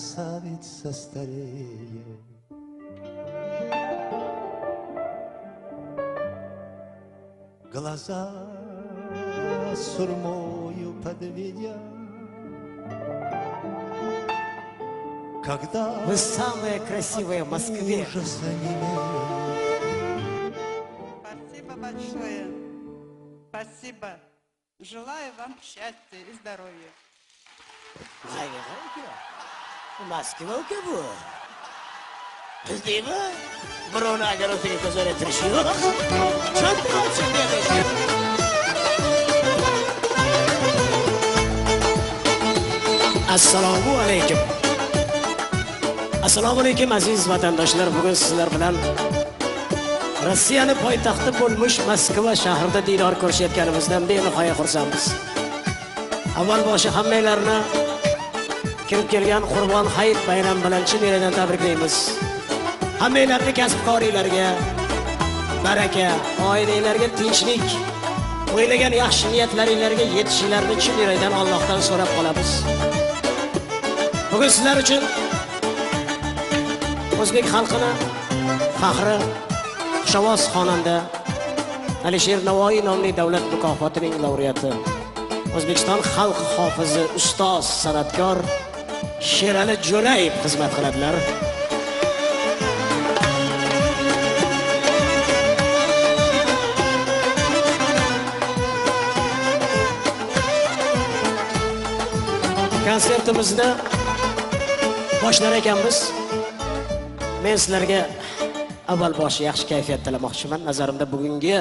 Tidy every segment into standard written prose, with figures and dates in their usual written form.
красавица стареет. Глаза сурмою подведя, когда вы самые красивые в Москве. Спасибо большое. Спасибо. Желаю вам счастья и здоровья. Moskva uka bu. Bizdeymi? Birovni огородiga ko'zaytirish yo'q. Assalomu alaykum. Assalomu alaykum aziz vatandoshlar. Bugun sizlar bilan Rossiyani poytaxti bo'lmish Moskva shahrida diydor ko'rishayotganimizdan benihoya xursandmiz. Avval boshi hammanglarni kirib kelgan Qurbon Hayit bayrami bilan chin yurakdan tabriklaymiz. Hammanglarni kasbkoringlarga baraka, oilanglarga tinchlik, o'ylagan yaxshi niyatlaringlarga yetishingizni chin yurakdan Allohdan so'rab qolamiz. Bugun sizlar uchun o'zbek xalqini faxri, xushovoz xonanda Alisher Navoiy nomli davlat mukofotining laureati, O'zbekiston xalq hofizi, ustoz san'atkor Sherali Jo'rayev xizmat qiladilar. Konsertimizni boshlar ekanmiz. Men sizlarga avval boshi yaxshi kayfiyat tilamoqchiman. Nazarimda bugungi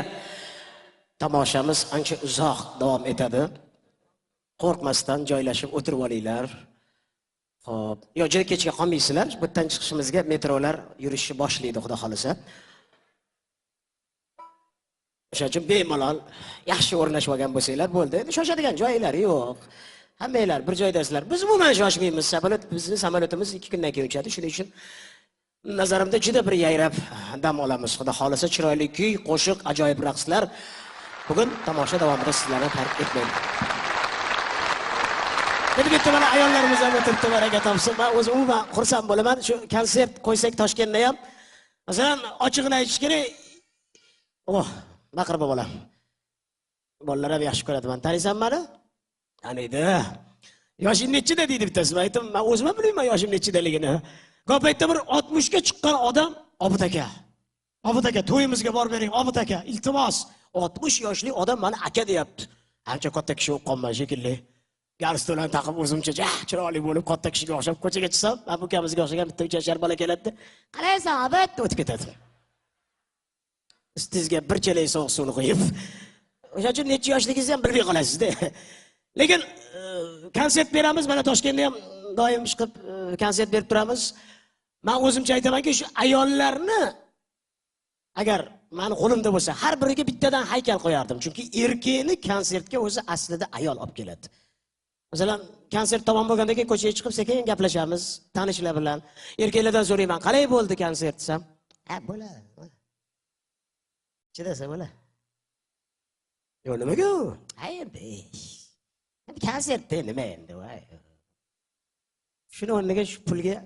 tomoshamiz ancha uzoq davom etadi. Qo'rqmasdan joylashib o'tirib olinglar. Xo'p, yo juda kechga qolmaysizlar. Bu yerdan chiqishimizga metrolar yurishni boshlaydi, xudo xolasa. O'sha uchun bemalol yaxshi o'rnashib olgan bo'lsanglar bo'ldi. Endi shoshadigan joylari yo'q. Hammanglar bir joydasizlar. Biz umuman shoshmaymiz. Samolyot, bizni samolyotimiz 2 kundan keyin uchadi. Shuning uchun nazarimda juda bir yayrab dam olamiz. Xudo xolasa chiroyli kuy, qo'shiq, ajoyib raqslar bugun tomosha davomida sizlarni tark etmaydi. Endi bitta mana ayollarimiz ham o'tiribdi, baraka topsin. Men o'zim umuman xursand bo'laman. Shu konsert qo'ysak Toshkentda ham, masalan, ochig'ini aytish kerak. Oh, baqirma bolam. Bolalar ham yaxshi ko'radi meni. Taniysan meni? Taniydi. Yoshing nechida deydi bittasi. Men aytdim, men o'zim ham bilmayman yoshim nechidaligini. Ko'p paytda bir 60 ga chiqqan odam Obid aka. Obid aka, to'yimizga borib bering, Obid aka, iltimos. 60 yoshli odam meni aka deyapti. Ancha katta kishi bo'lib qolman shekilli. Galstuklarni taqib o'zimcha chiroyli bo'lib katta kishiga o'xshab ko'chaga chiqsam, mana bu ukamizga o'xshagan bitta 3 yashar bola keladi. Qalaysan, Obid, deb o'tib ketadi. Ustingizga bir chelak sovuq suvni quyib. O'sha uchun necha yoshligingizni ham bilmay qolasiz-da. Lekin konsert beramiz, mana Toshkentda ham doim chiqib konsert berib turamiz. Men o'zimcha aytamanki, shu ayollarni agar meni qo'limda bo'lsa, har biriga bittadan haykal qo'yardim. Chunki erkakni konsertga o'zi aslida ayol olib keladi. Masalan, konsert tamom bo'lgandan keyin ko'chaga chiqib sekin gaplashamiz tanishlar bilan. Erkaklardan so'rayman, qalay bo'ldi konsert desam, ha, bo'ladi. Chidasa bo'ladi. Yo'q, nimaga u? Ha, endi. Endi konsertda nima endi, voy. Shuni o'rniga shu pulga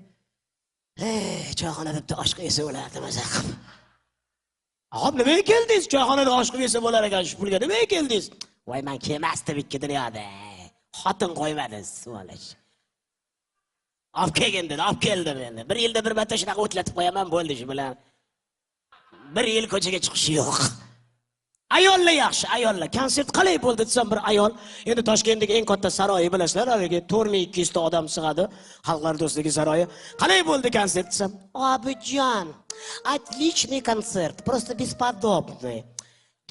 choyxonada bitta osh qilib yesa bo'lardi maza qilib. Hop, nimaga keldingiz? Choyxonada osh qilib yesa bo'lar ekan, shu pulga nimaga keldingiz? Voy, men kelmasdim ikki dunyoda. Xotin qo'ymadi, svolish. Olib kelgin dedi, olib keldim endi. Bir yilda bir marta shunaqa o'tlatib qo'yaman, bo'ldi shu bilan. Bir yil ko'chaga chiqish yo'q. Ayollar yaxshi, ayollar. Konsert qalay bo'ldi desam bir ayol, endi Toshkentdagi eng katta saroyi bilasizlar, haligi 4200 ta odam sig'adi, Xalqlar do'stligi saroyi. Qalay bo'ldi konsert desam, Obidjon, отличный концерт, просто бесподобный.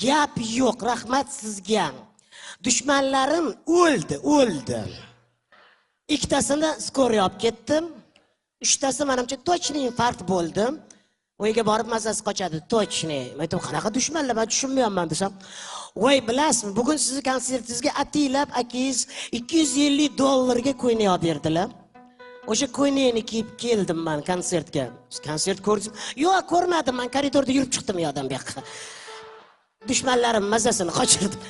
Gap yo'q, rahmat sizga. Dushmanlarim o'ldi, o'ldi. Ikkitasini skoriy olib ketdim. Uchtasi menimcha точно infarkt bo'ldi. Uyga borib mazasi qochadi, точно. Men aytdim, qanaqa dushmanlar, men tushunmayapman desam, voy, bilasizmi, bugun sizni konsertingizga ataylab akangiz $250 ga ko'ynak olib berdilar. O'sha ko'ynakni kiyib keldim men konsertga. Konsert ko'rdim. Yo'q, ko'rmadim, men koridorda yurib chiqdim u yoqdan bu yoqqa. Dushmanlarim mazasini qochirdim.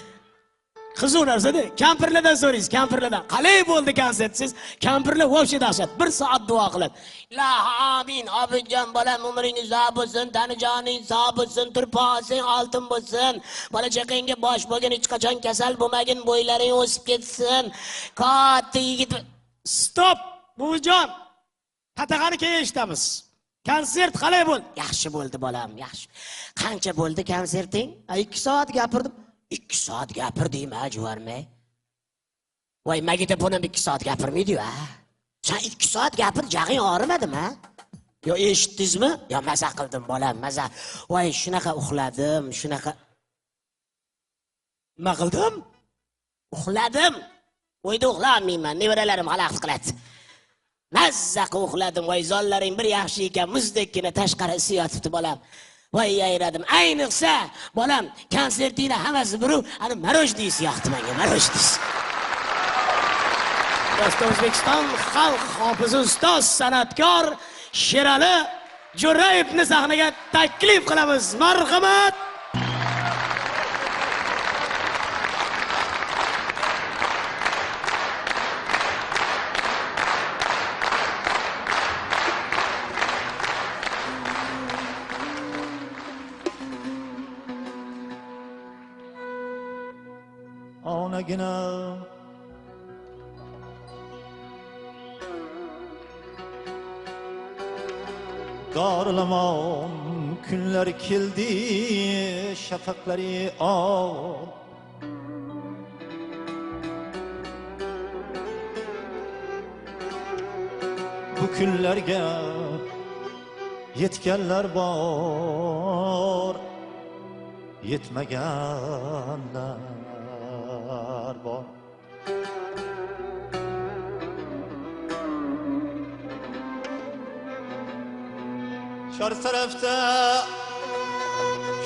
Qiziq narsa-da. Kampirlardan so'raysiz, kampirlardan. Qalay bo'ldi konsert siz? Kampirlar вообще dahshat. 1 soat duo qiladi. Ilohi amin, Obidjon bolam umringiz uzoq bo'lsin, tani joning sog' bo'lsin, turposing oltin bo'lsin. Bola chaqangga bosh bo'lgin, hech qachon kasal bo'lmagin, bo'ylaring o'sib ketsin. Katta yigit. Stop, buvijon. Qatag'ani keyin eshitamiz. Konsert qalay bo'ldi? Yaxshi bo'ldi bolam, yaxshi. Qancha bo'ldi konserting? 2 soat gapirdim. 2 soat gapirding, ha, juvarmay. Voy, magnitofonam 2 soat gapirmaydi-yu, ha. Sen 2 soat gapir, jag'ing og'rimadimi, ha? Yo, eshitdingizmi? Yo, maza qildim bolam, maza. Voy, shunaqa uxladim, shunaqa. Nima qildim? Uxladim. Uyda uxlamayman, nevaralarim xalaqit qiladi. Mazza qilib uxladim. Voy, zollaring bir yaxshi ekan, muzdekkina tashqari isi yotibdi bolam. Voy, yayradim. Ayniqsa, bolam, konsertingda hammasi biru, ana marojniysi yoqdi menga, marojniysi. Do'st O'zbekiston xalq hofizi ustoz san'atkor Sherali Jo'rayevni sahnaga taklif qilamiz. Marhamat. Onaginam dorilamon kunlar keldi, shafaqlari oq. Bu kunlarga yetganlar bor, yetmaganlar bor. Chor tarafda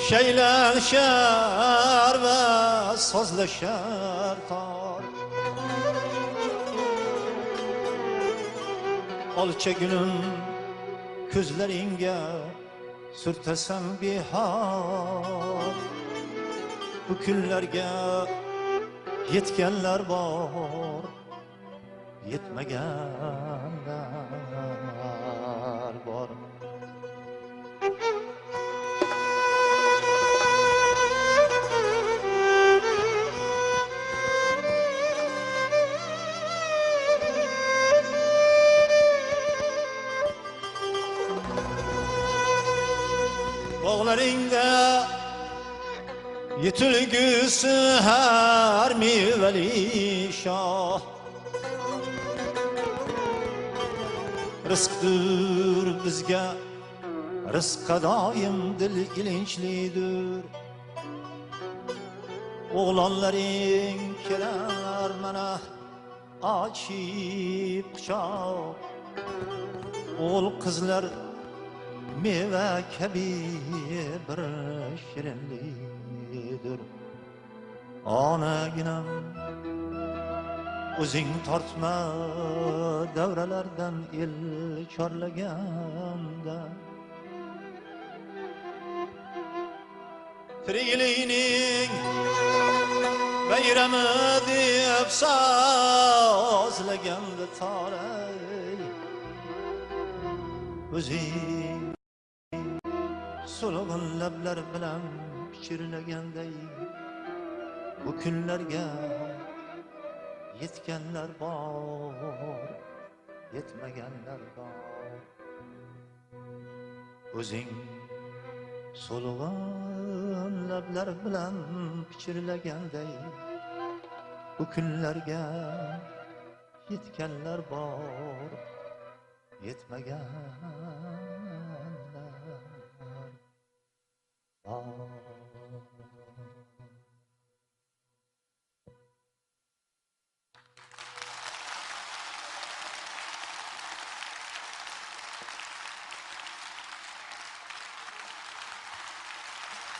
shaylashar va sozlashar tor. Olcha gulim ko'zlaringga surtasam behor. Bu kunlarga yetganlar bor, yetmaganlar bor. Bog'laringda yetilgisi har mevali shoh. Rizqdir bizga, rizqqa doim dil ilinchlidir. O'g'lonlaring kelar mana ochib quchoq. O'g'il qizlar meva kabi bir shirinlikdir. Onaginam o'zing tortma davralardan el chorlaganda. Tiriklikning bayrami deb sozlaganda toray. O'zing so'lg'in lablar bilan pichirlaganday bu kunlarga yetganlar bor, yetmaganlar bor. O'zing so'lg'in lablar bilan pichirlaganday bu kunlarga yetganlar bor, yetmaganlar bor.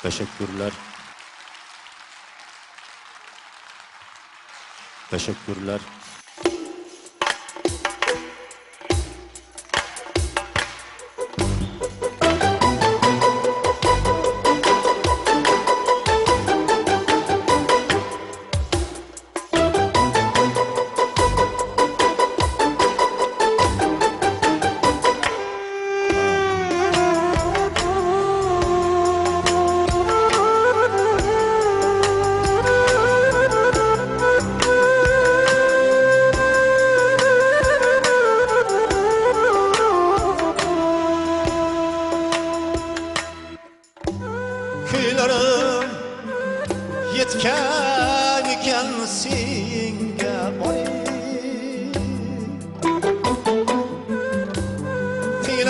Teşekkürler. Teşekkürler.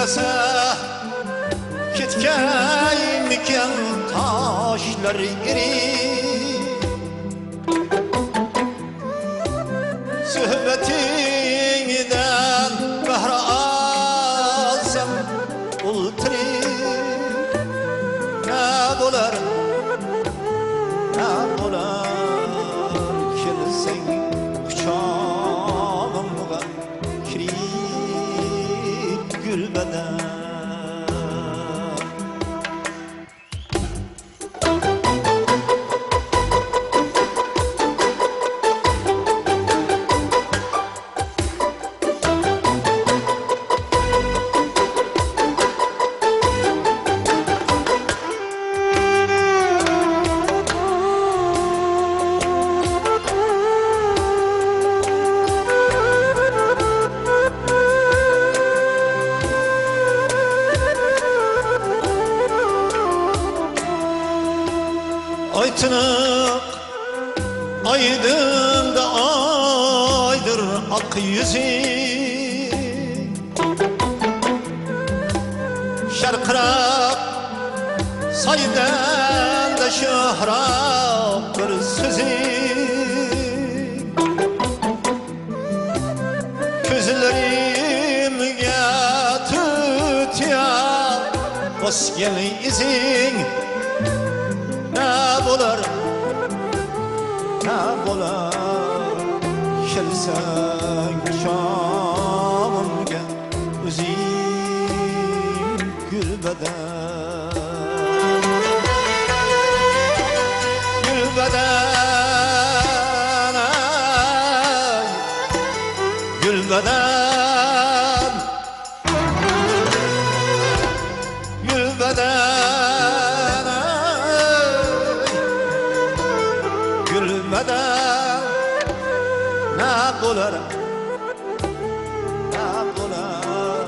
Kuylasa ketgaymikan toshlar erib, suhbatingdan bahra olsam o'ltirib, na bo'lar, na bo'lar kelsang quchog'imga kirib gulbadan. Ay tınık, aydın da aydır ak yüzü, şarkırap saydan da şöhrap bir sözü, gözlerimge tütüya bosgan izin. Ne bo'lar, ne bo'lar kelsang quchog'imga o'zing gulbadan, gulbadan, ay, gulbadan, gulbadan, gülmeden ne bo'lar, ne bo'lar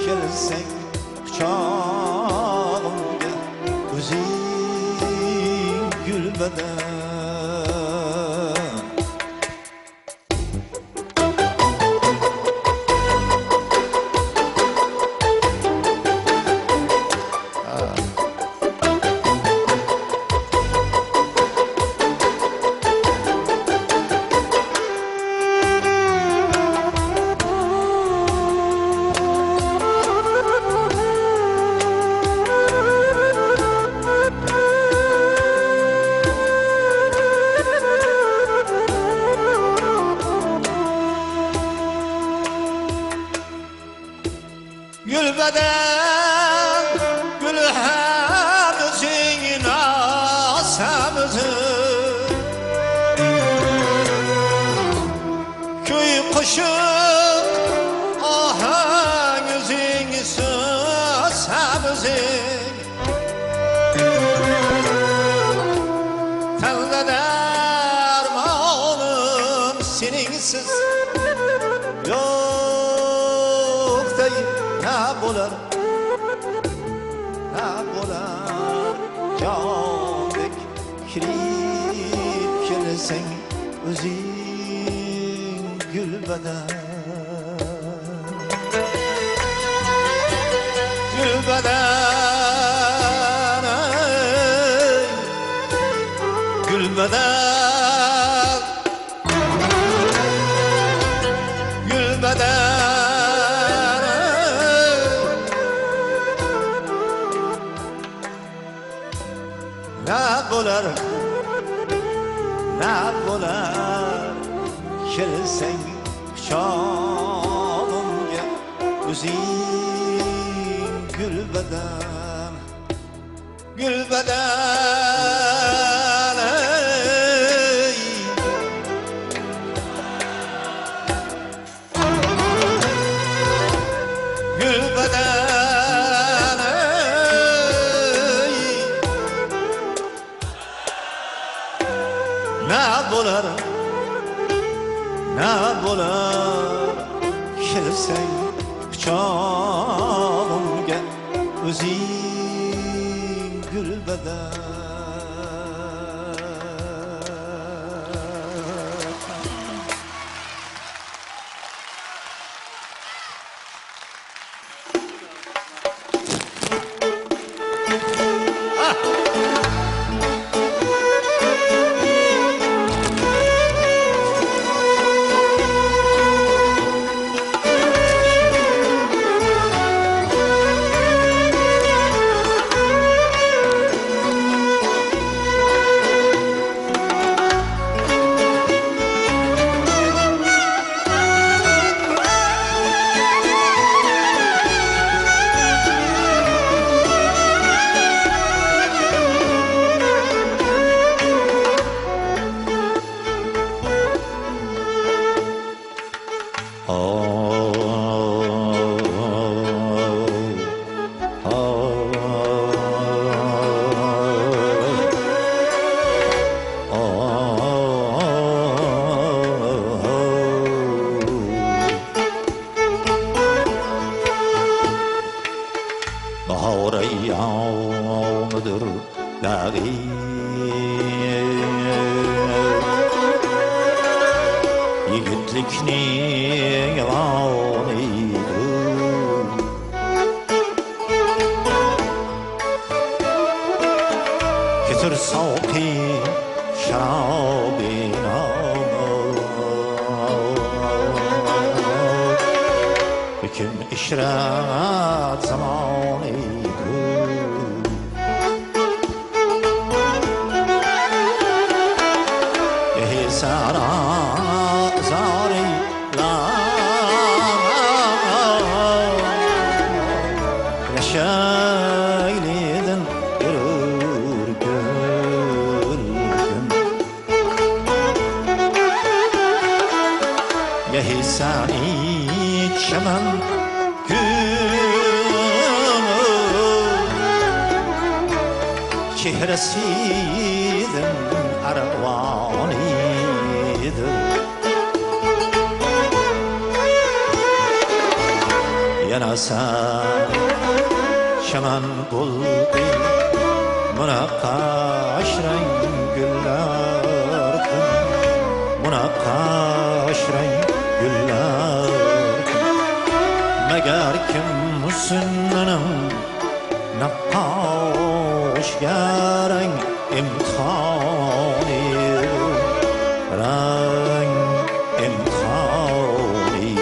kelsang quchog'imga o'zing gulbadan. Gülbeden, gül hem özün, naz hem özün. Köy qo'shiq, ohang o'zing, so'z ham o'zing. Tanda darmonim seningsiz yo'qday. Ne bo'lar, ne bo'lar jondek kirib kelsang o'zing gulbadan, gulbadan, ey, gulbadan, gulbadan. Ne bo'lar, ne bo'lar kelsang quchog'imga o'zing gulbadan, gulbadan, ey. Gulbadan, ey. Ne bo'lar, ne bo'lar kelsang quchog'imga o'zing gulbadan. Bahar eyyamıdır dəqiq. Yiğitlikning avanidir. Getir soqi şarabini, kim işret zamanıdır. Sara zari la neşeylidin yürür gülgün. Yehisani çemen çehresiydin arvanidir. Yana sen çemen buldu münakkaş renk güllerdim, münakkaş renk güllerdim. Meğer kim hüsnünün nakkaş gereng imtihani, reng imtihani.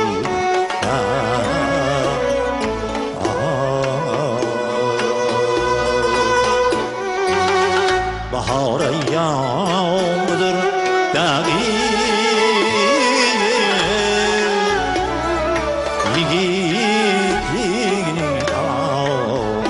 Bahar eyyamıdır dəqiq, yiğitliğinin avanidir.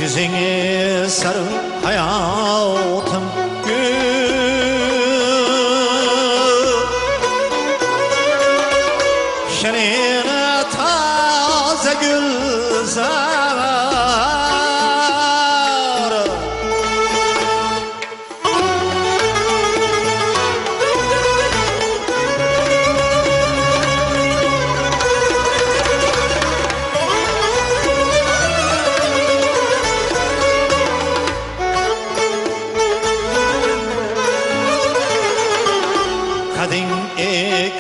Yüzünü sarı hayatım gül, şirin taze gülzar. Kadın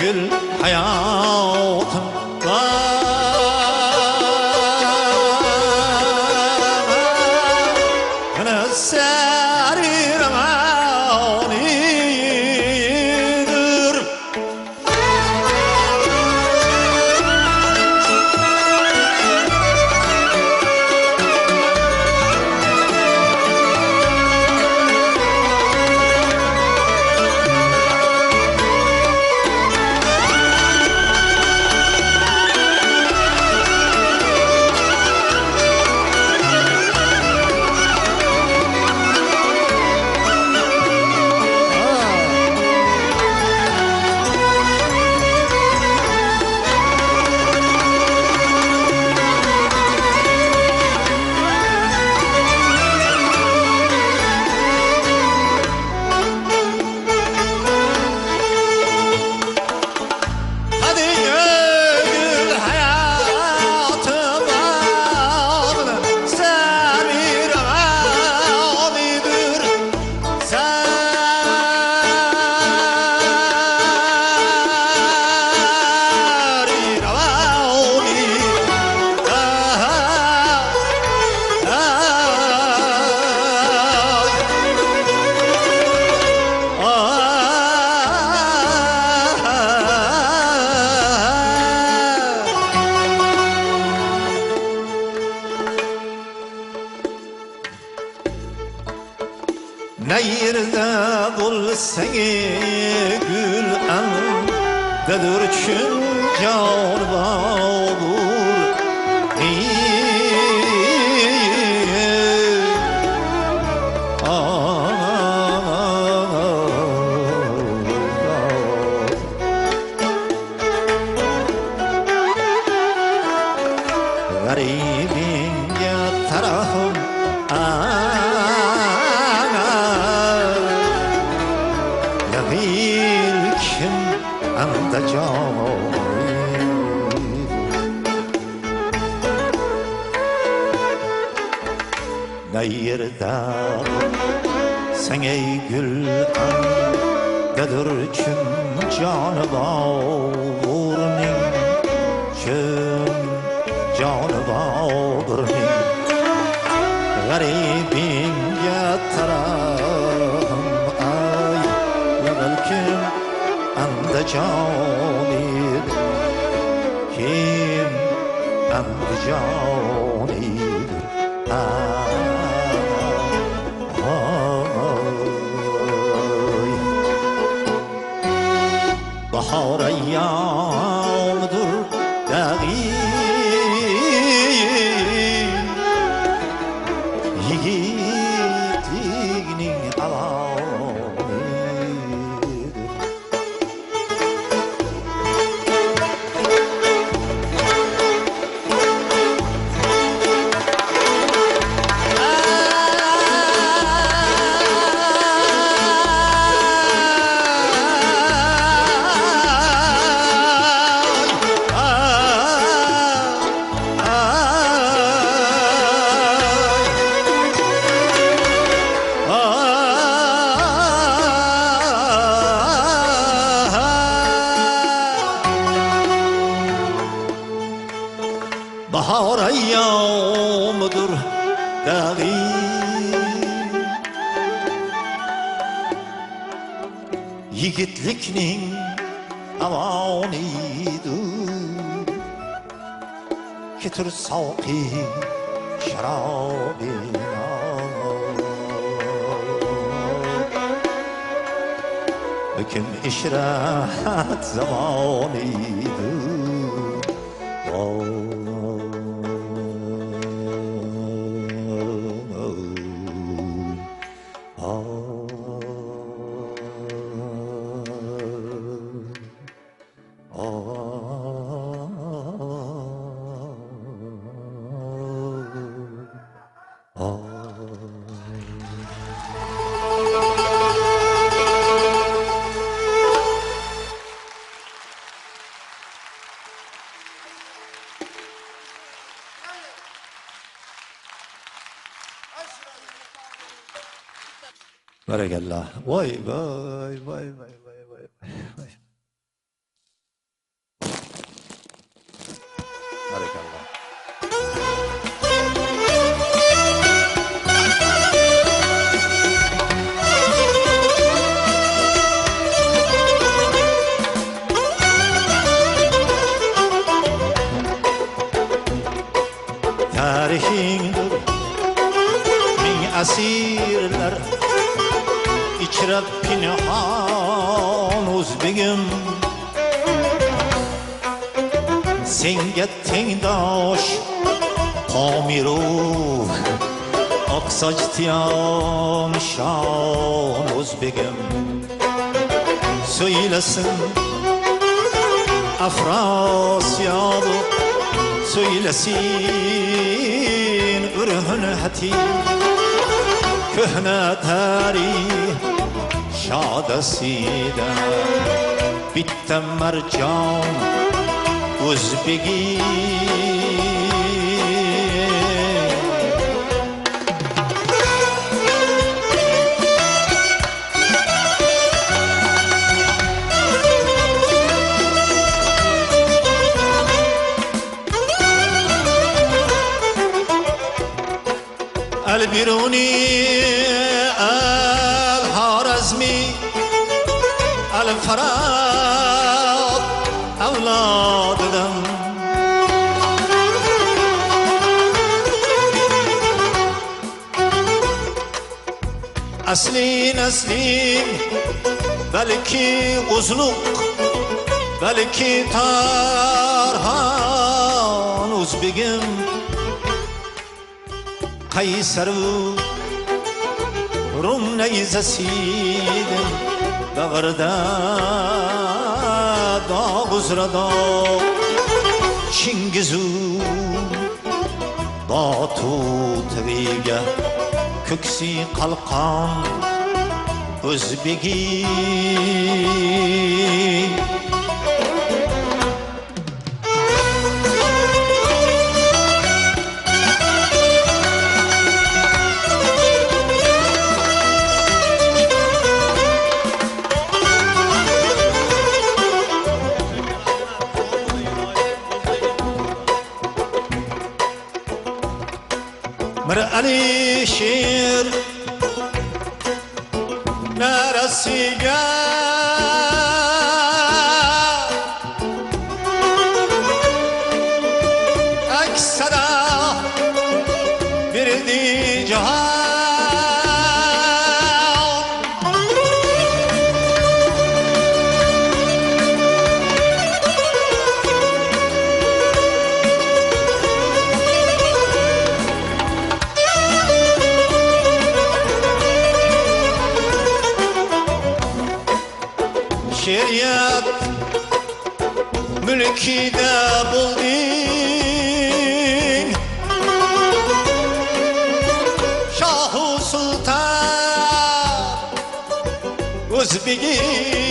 gül hayatım var, seriranidir. Neyirde bulsan gül endedir çün can babur. Kim Andijonidir. Na yerda sen ey gül andadır chun joni Boburning, chun joni Boburning. G'aribingga tarahm aylag'il kim Andijonidir, kim Andijonidir. Bahor ayyomdir dag'i, yigitlikning alonidir. Bahor ayyomidir dag'i, yigitlikning avonidir. Ketur soqi sharobina, kim ishrat zamonidir. Barakallah. Voy voy voy voy voy voy voy. Barakallah. Tarixingdir ming asirlar ichra pinhon o'zbegim, senga tengdosh Pomiru Oqsoch Tiyon shon o'zbegim. So'ylasin Afrosiyob, so'ylasin Urhun Hati, ko'hna tarix shodasida bitta marjon o'zbegim. Al-Biruni, Al-Harazmi, Al-Farab avlodidan, asli naslim balki uzluq, balki tarhan o'zbegim. Qaysaru Rum nayzasidan bag'rida dog' uzra dog', Chingizu Batu tig'iga ko'ksi qalqon o'zbegim. Mir Alisher narasiga aksara berdi jahon. Şeriat mülkide buldun, Şah-ı Sultan O'zbegim.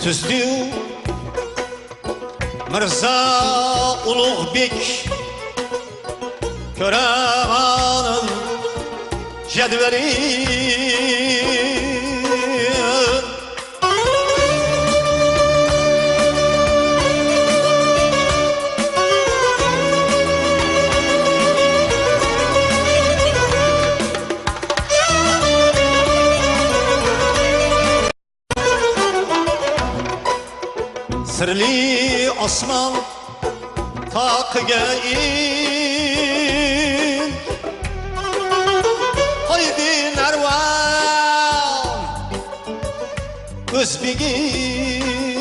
Tuzdu Mirzo Ulug'bek ko'ramanim jadvali. Sirli osmon toqiga in, Haydi narvon o'zbegim.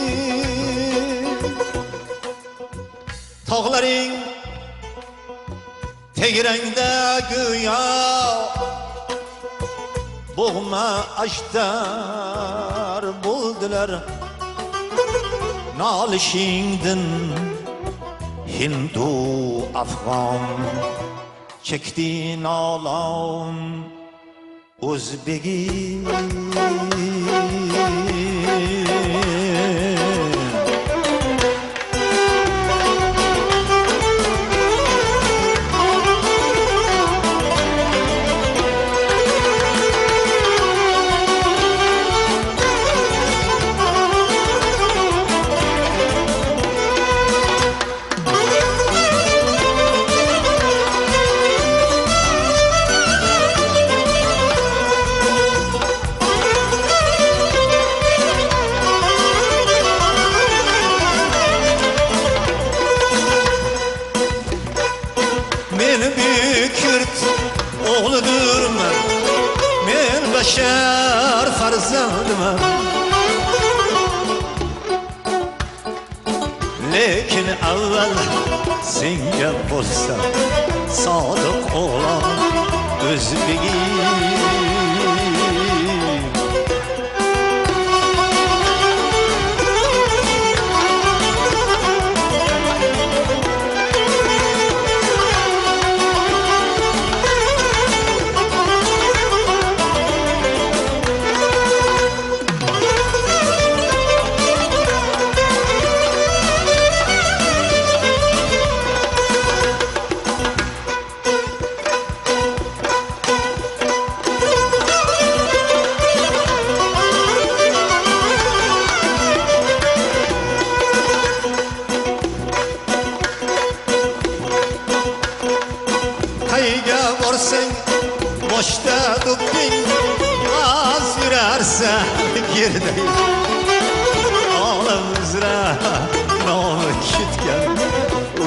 Tog'laring tegrangda go'yo bo'g'ma ashtar bo'ldilar. Nolishingdin Hindu Afg'on chekdi nolon o'zbegim. O'g'lidirman, men bashar farzandiman, lekin avval senga bo'lsam sodiq o'g'lon o'zbegim. Qayga borsang boshda do'pping, oz yurarsan yerda. Olam uzra nomi ketgan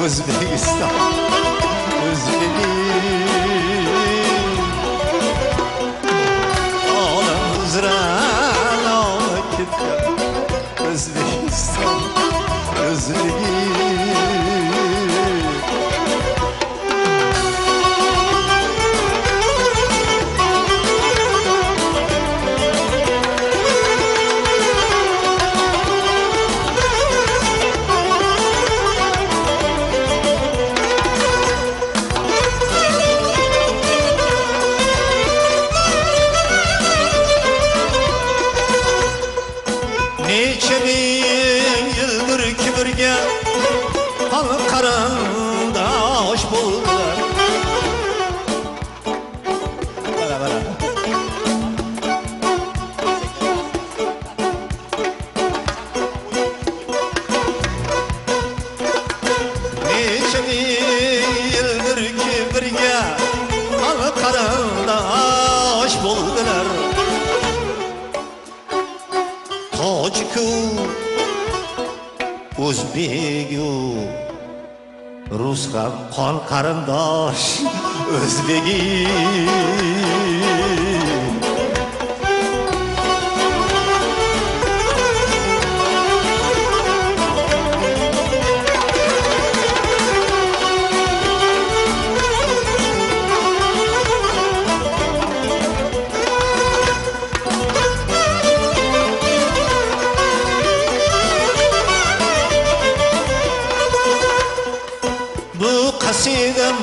O'zbekiston o'zbegim. Olam uzra nomi ketgan O'zbekiston o'zbegim. qarindosh bo'ldilar. Tojiku o'zbeku rus ham qon qarindosh o'zbegi. Qasidam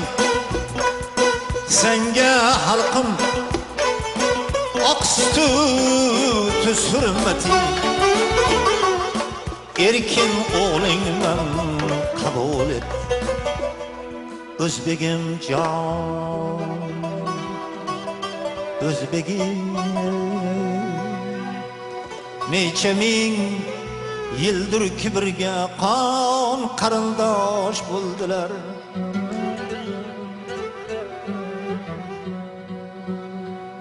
senga xalqim oq suti tuz hurmati, erkin o'g'lingman qabul et o'zbegim jon, o'zbegim. Necha ming yildirki birga qon qarindosh bo'ldilar.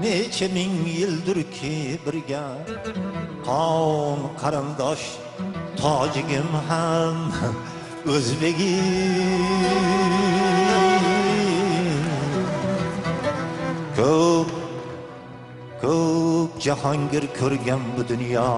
Necha ming yildirki birga qon qarindosh tojigim ham o'zbegim. Ko'p ko'p jahongir ko'rgan bu dunyo,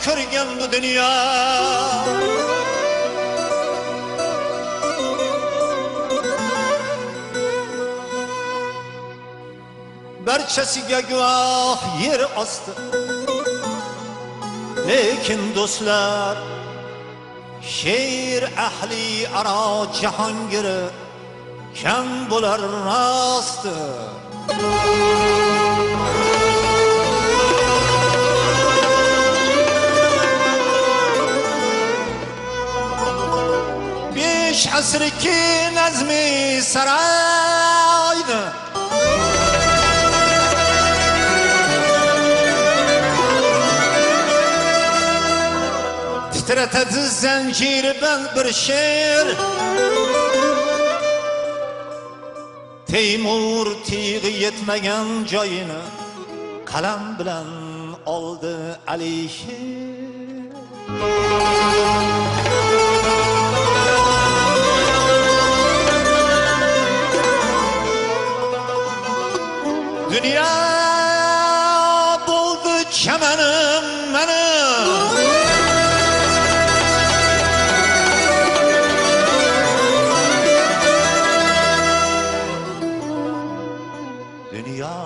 ko'rgan bu dunyo. Barchasiga guvoh yer osti. Lekin do'stlar, she'r ahli aro jahongiri kam bo'lar rosti. Asriki nazmi saraydı, titretedi zinciri ben bir şiir. Teymur tig'i yetmagan joyini qalam bilan oldi Alisher. Dünya buldu çemenim benim, dünya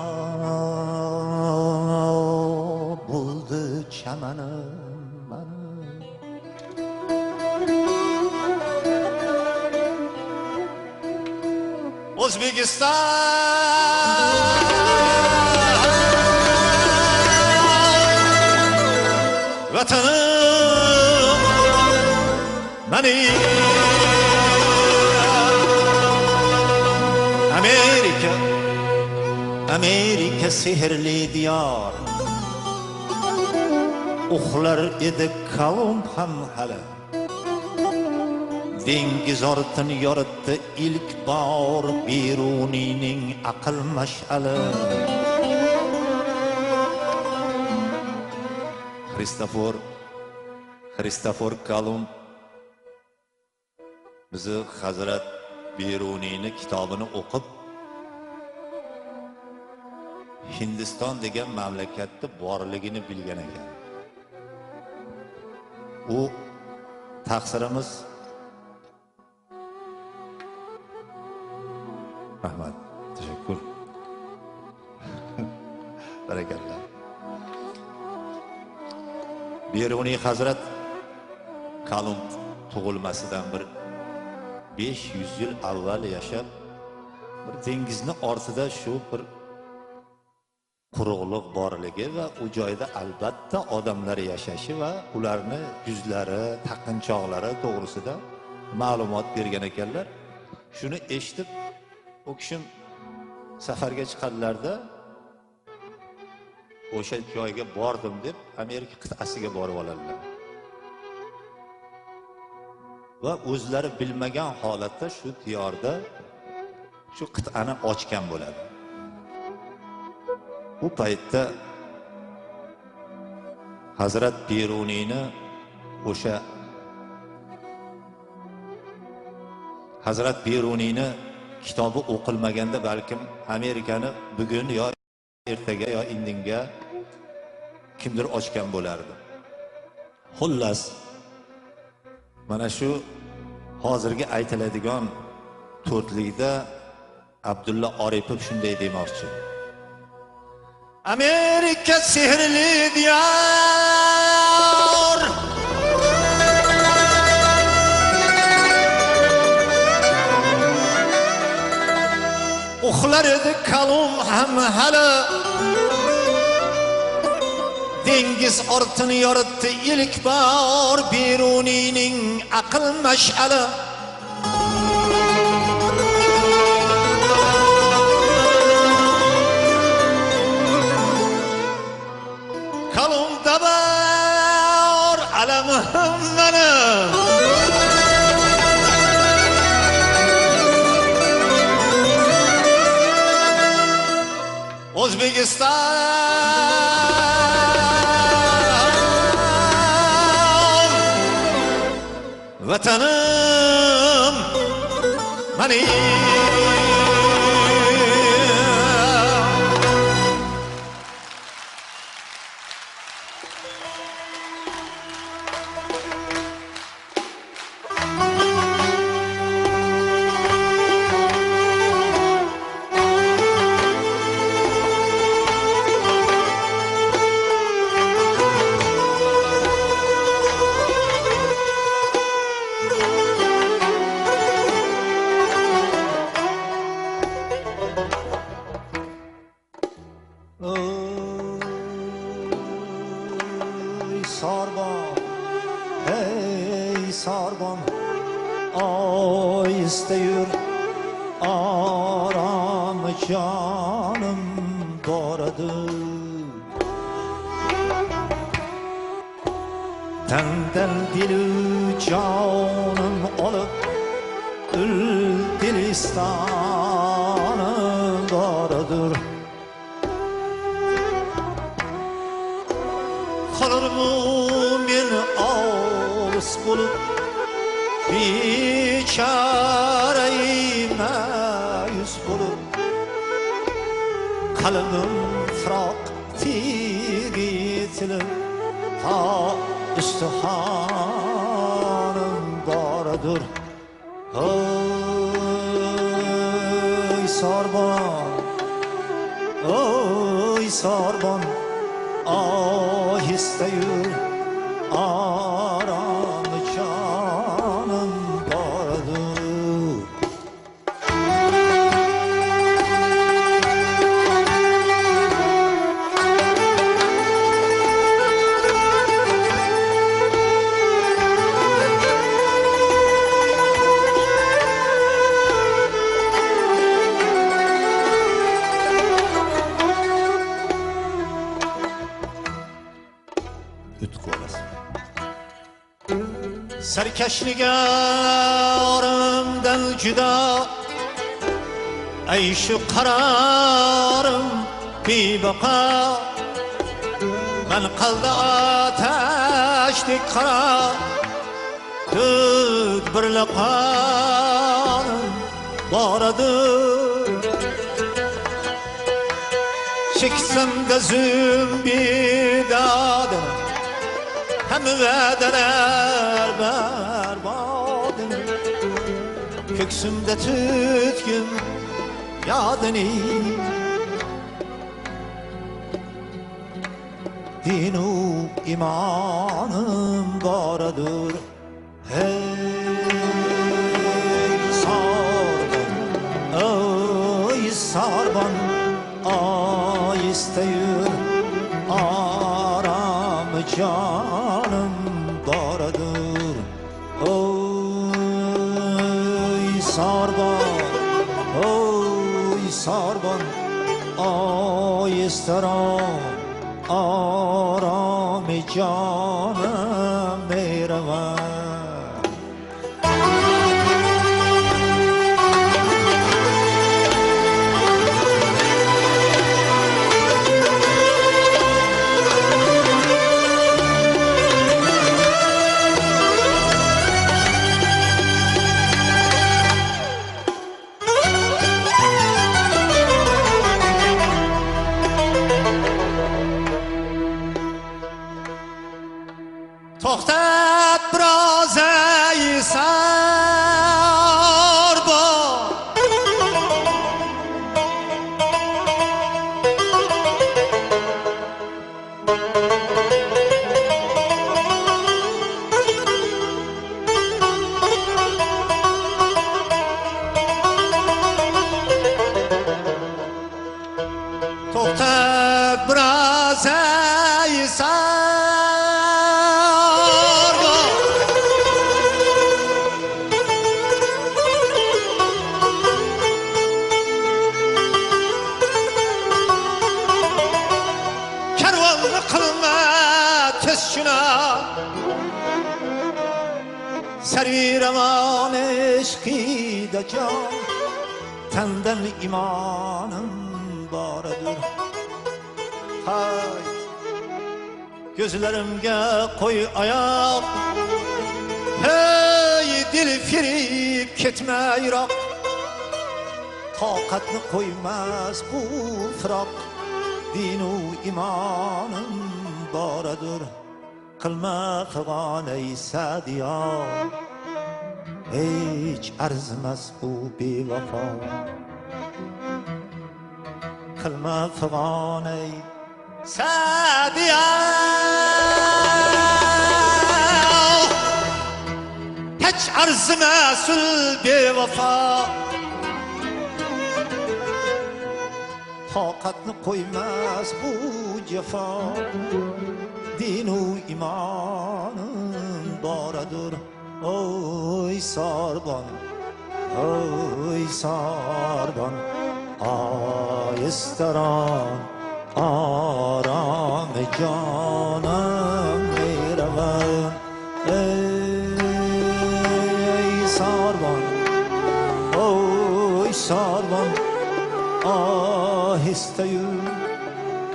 buldu çemenim benim. O'zbekiston vatanım benim. Amerika, Amerika sehrli diyar, uxlar edi Kolumb ham hali. Dengiz ortini yoritdi ilk bor Beruniyning aql mash'ali. Xristofor Kolumb Bizi Hazrat Beruniyni kitobini o'qib Hindiston degan mamlakatda borligini bilgan ekan. U taqsirimiz. Rahmat, tashakkur. Barakallah. Beruniy Hazrat Kolumb tug'ilmasidan bir 500 yil avval yashab, bir dengizni ortida shu bir quruqliq borligi va u joyda albatta odamlar yashashi va ularni yuzlari, taqinchoqlari to'g'risida ma'lumot bergan ekanlar. Shuni eshitib u kishim safarga chiqadilarda o'sha joyga bordim deb Amerika qit'asiga borib oladilar. Va o'zlari bilmagan holatda shu diyorda shu qit'ani ochgan bo'ladi. Bu paytda Hazrat Beruniyni o'sha Hazrat Beruniyni kitobi o'qilmaganda balkim Amerikani bugun yo ertaga yo indinga kimdir ochgan bo'lardi. Xullas, mana shu hozirgi aytiladigan to'rtlikda Abdulla Oripov shunday demoqchi. Amerika sehrli diyor, uxlar edi Kolumb ham hali, dengiz ortini yoritdi ilk bor Beruniyning aql mash'ali. Kolumbda bor alamim mani, O'zbekiston vatanim mani. Tenden dili canım olup Dilistanım doğrudur. Kalır mı men olis bulup biçarey ma'yus bulup qalbim firoq tigi tilib ta istihanım doğrudur. Oy sarbon, oy sarbon, ahiste yür, aram canım doğrudur. Sarkashliga orimdan juda, ay shu qararim bebaqa. Man qaldi atashdek qara, Tut birla qonim boradir. Çeksem de zümbidadım, hem vədeler berbadım. Köksümde tütkün yadını, dinu imanım baradır. Hey sarban, ey sarban, ay isteyir aram canım baradır. Oy sarban, oy sarban, ay isteram aram canım meyrevan. Toxtat biroz ey sarbon, toxtat biroz ey sarbon. Servi revan eşkida can, tenden imanım baradır. Hayt, gözlerimge koy ayak, hey dil firib ketme Irak. Taqatni qo'ymas bu firoq, dinu imanım baradır. Qilma fig'on ey Sa'diyo, hech arzimas bu bevafo. Qilma fig'on ey Sa'diyo, hech arzimas ul bevafo. Toqatni qo'ymas bu jafo, dinu imanım boradır. Oy sarbon, oy sarbon, ay istaran aram canım meyrevan. Ey sarbon, oy sarbon, ahiste yür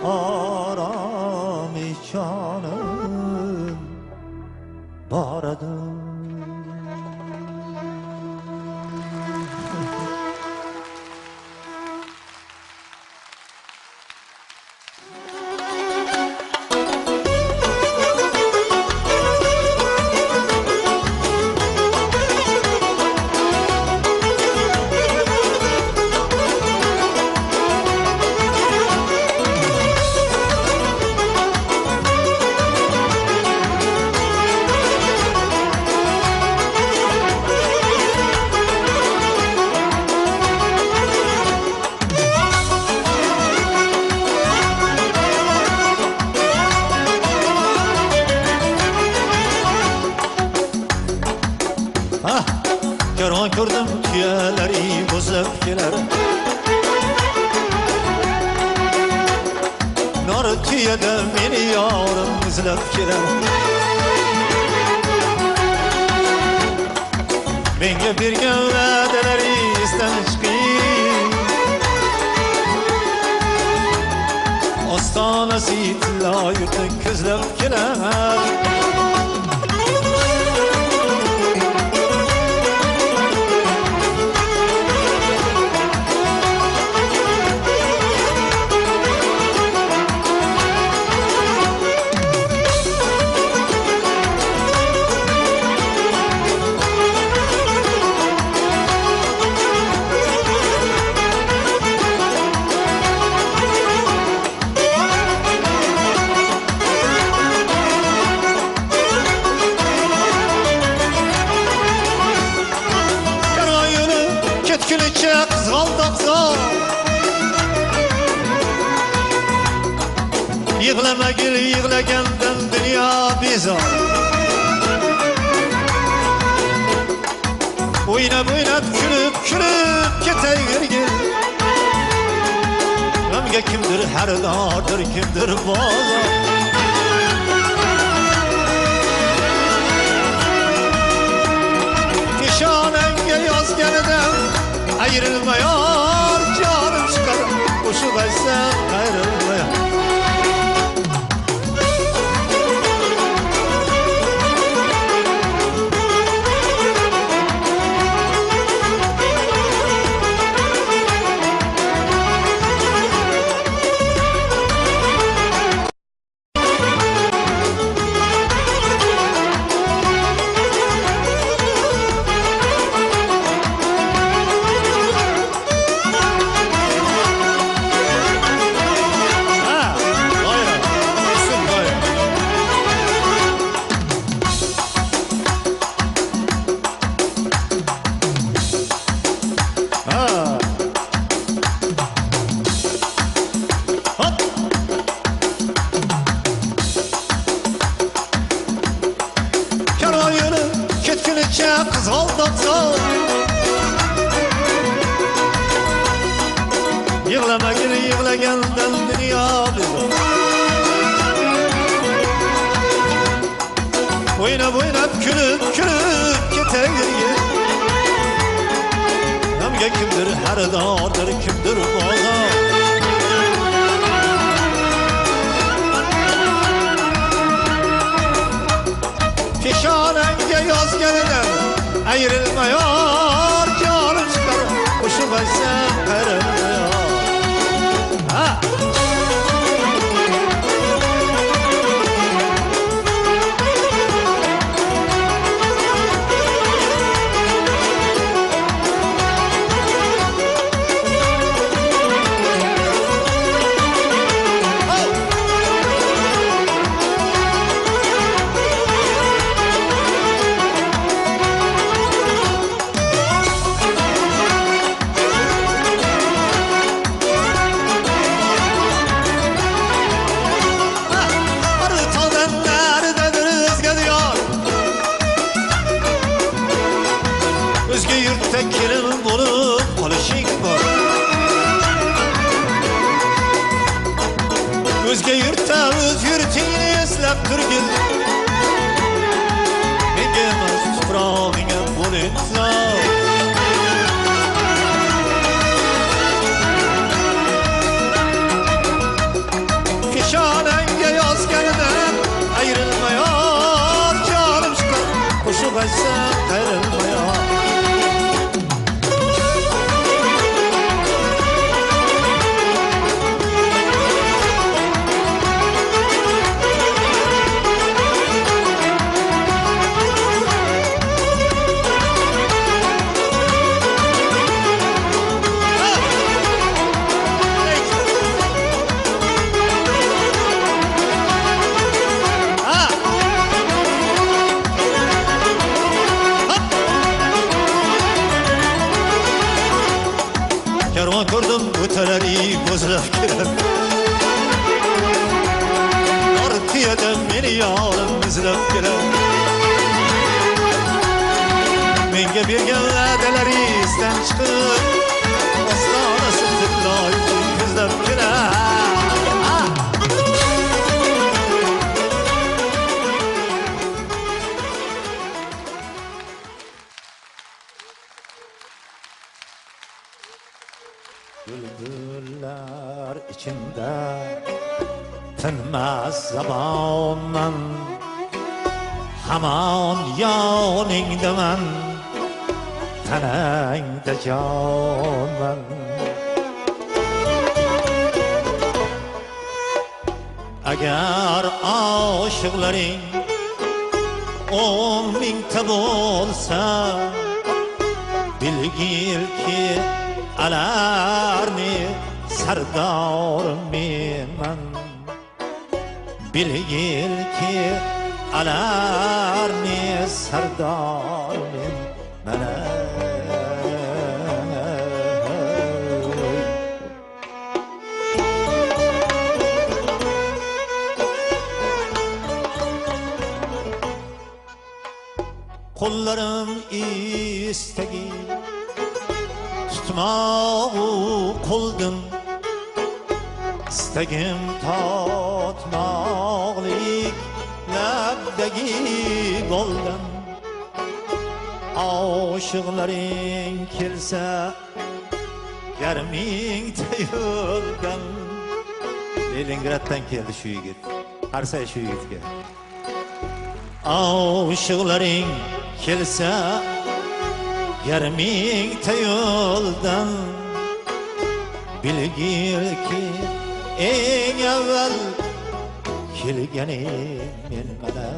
aram canım baradır. Kervan gördüm tüyeleri bozıp gelir, nar tüyede beni yarım izlep gelir. Menga bergan va'dalari esdan chiqing, ostonasi tillo yurtni ko'zlab kelar. qizaldoqsan. Yig'lamagil yig'lagandan dunyo bezor. O'ynab o'ynab kulib kulib ketavergin. G'amga kimdir xaridordir, kimdir bozor. Peshonangga yozganidan ayrilmayor, jonim chiqar qo'shiq aytsam qayrilmayor. Yig'lamagin yig'lagandan dunyo bezor. O'ynab o'ynab kulib kulib ketavergin. G'amga kimdir xaridordir, kimdir bozor. Peshonangga yozganidan ayrilmayor, jonim chiqar qo'shiq aytsam qayrilmayor. Ha! O'zga yurtda kelin bo'lib qolishing bor. O'zga yurtda o'z yurtingni eslab turgin. Menga emas tuprog'ingga bo'l intizor. Peshonangga yozganidan ayrilmayor, jonim chiqar qo'shiq aytsam qayrilmayor. Karvon ko'rdim o'talari bo'zlab kelar. Ortiyada meni yorim izlab kelar. Menga bergan va'dalari esdan chiqib, ostonasi tilloyi izlab kelar. Bülbüller içinde tinmaz zabonman, hamon yoningdaman, tanangda jonman. Agar oshiqlaring 10 mingta bo'lsa, bilgilki alarni sardor menman. Bilgilki alarni sardor menman. istagi tutmog'u qo'ldim, istagim totmoqlik labdagi goldan. Oshiqlaring kelsa yarmingta yo'ldan. Leningraddan keldi shu yigit. Qarsay shu yigitga. Oshiqlaring kelsa yarmingta yo'ldan, bilgilki eng avval kelganing men mana.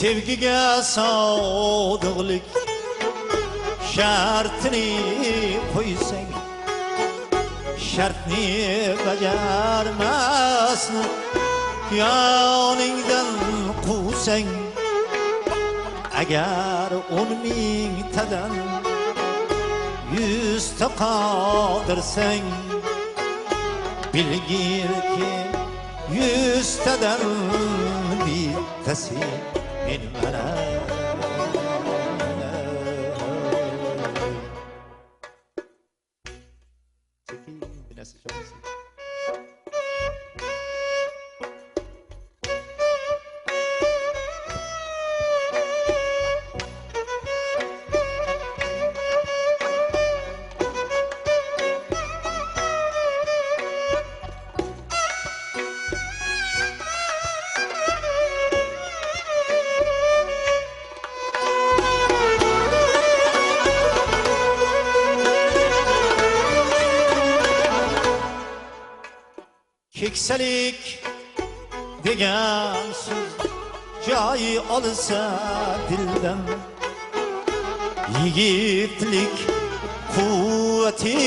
Sevgiga sodiqlik shartini qo'ysang, shartni bajarmasni yoningdan quvsang, agar 10 mingtadan 100 ta qoldirsang, bilgilki 100 tadan bittasi men mana. Sekin bir narsa chalsin. Keksalik degan so'z joy olsa dildan, yigitlik quvvati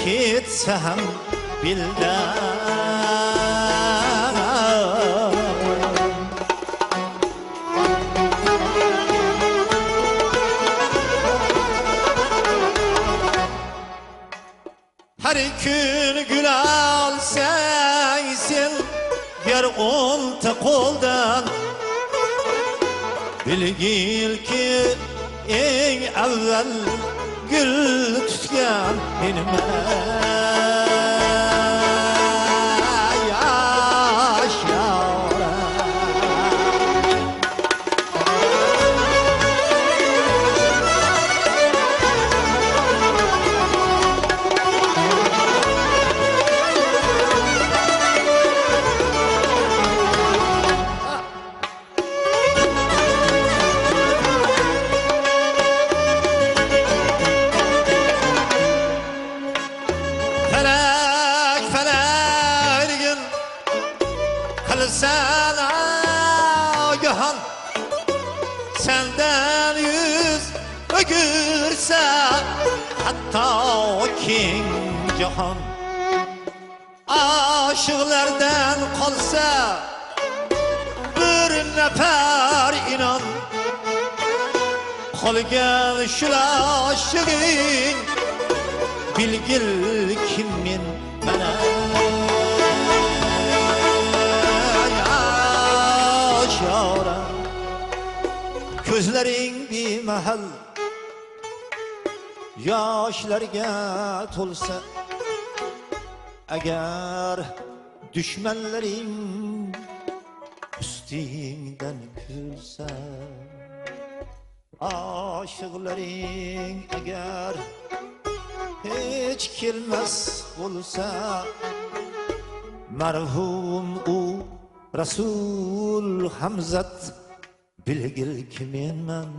ketsa ham bildan. Har kun gul olsang sen yer o'nta qo'ldan, bilgilki eng avval gul tutgan menman. Yosh yoram. Felek felergin kılsan agahan, senden yüz ögürse hatta keng jahon. Aşıqlardan qolsa bir nafar inon, qolgan shul oshig'ing bilgil kim men mana. Yosh yoram, ko'zlaring bemahal yoshlarga to'lsa, agar dushmanlaring ustingdan kulsa, oshiqlaring agar hech kelmas bo'lsa, marhum u Rasul Hamzat bilgil ki menman.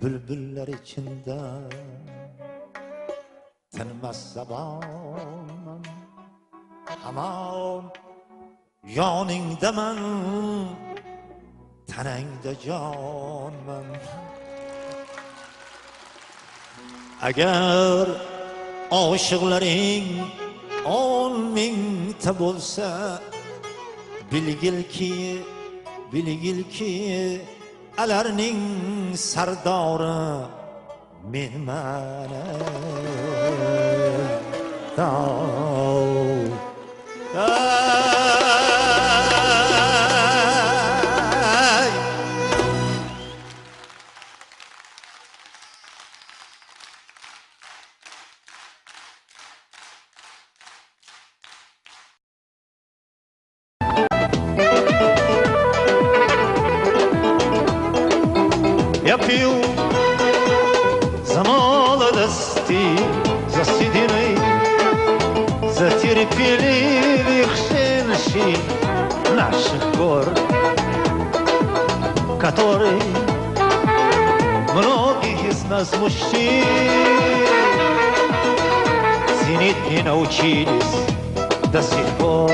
Bülbüller içinde tinmas zabonman, hamon yoningdaman, Tanangda jonman. Agar oshiqlaring 10 mingta bo'lsa, bilgilki, bilgilki, alarning sardori menman. Я пил за молодости, за седины, за терпеливых женщин наших гор, которые многих из нас мужчин ценить не научились до сих пор.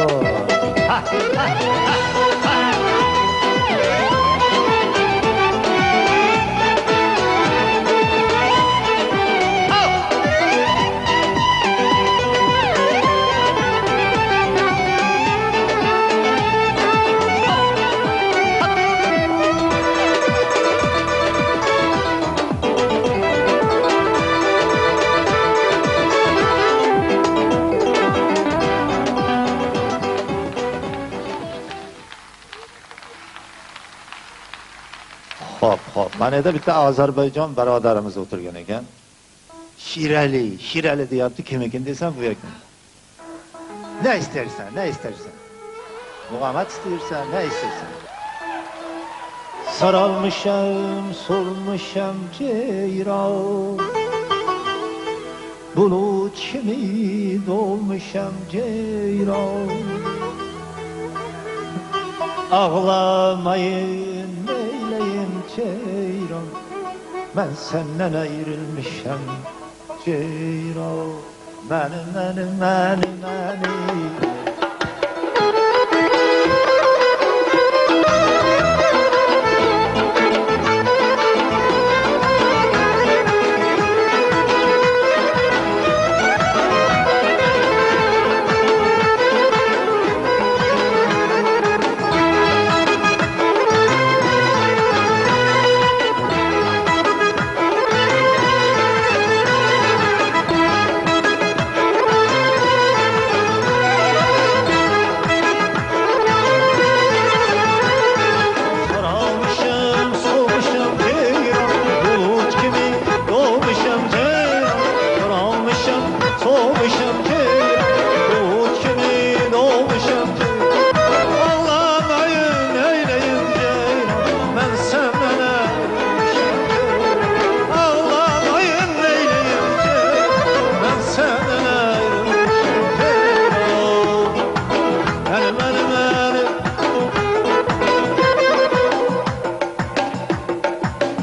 Xo'p, xo'p. Mana yerda bitta Ozarbayjon birodarimiz o'tirgan ekan. Shirali, Shirali deyapti, kim ekan desam bu ekan. Ne istersen, ne istersen. Muhammed istiyorsan, ne istersen. Saralmışam, solmuşam ceyran. Bulut kimi dolmuşam ceyran. Ağlamayın ceyran, ben senden ayrılmışam ceyran. Meni, meni, meni, meni.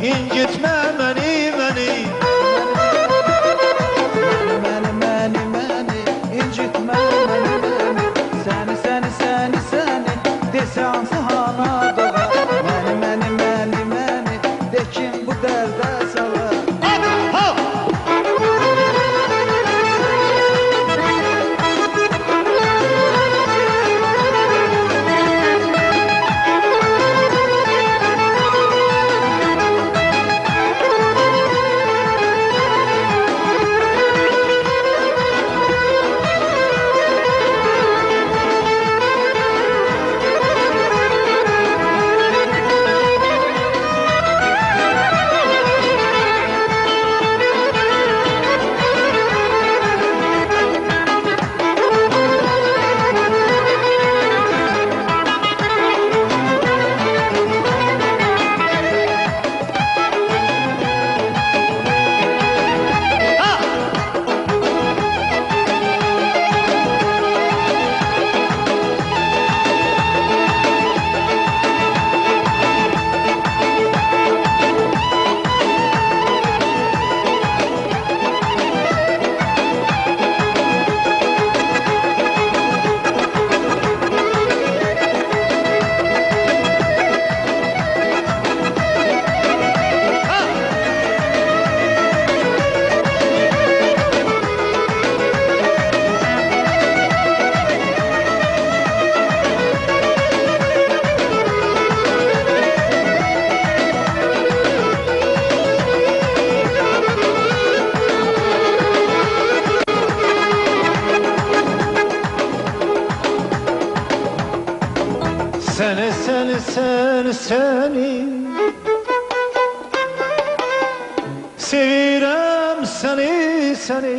İncitme beni, beni. Məni, məni, məni, incitmə məni, məni. Səni, səni, səni, səni, desə hansı hana doğa. Məni, məni, məni, məni, de kim bu dərdə sala. seni, sevirem seni seni.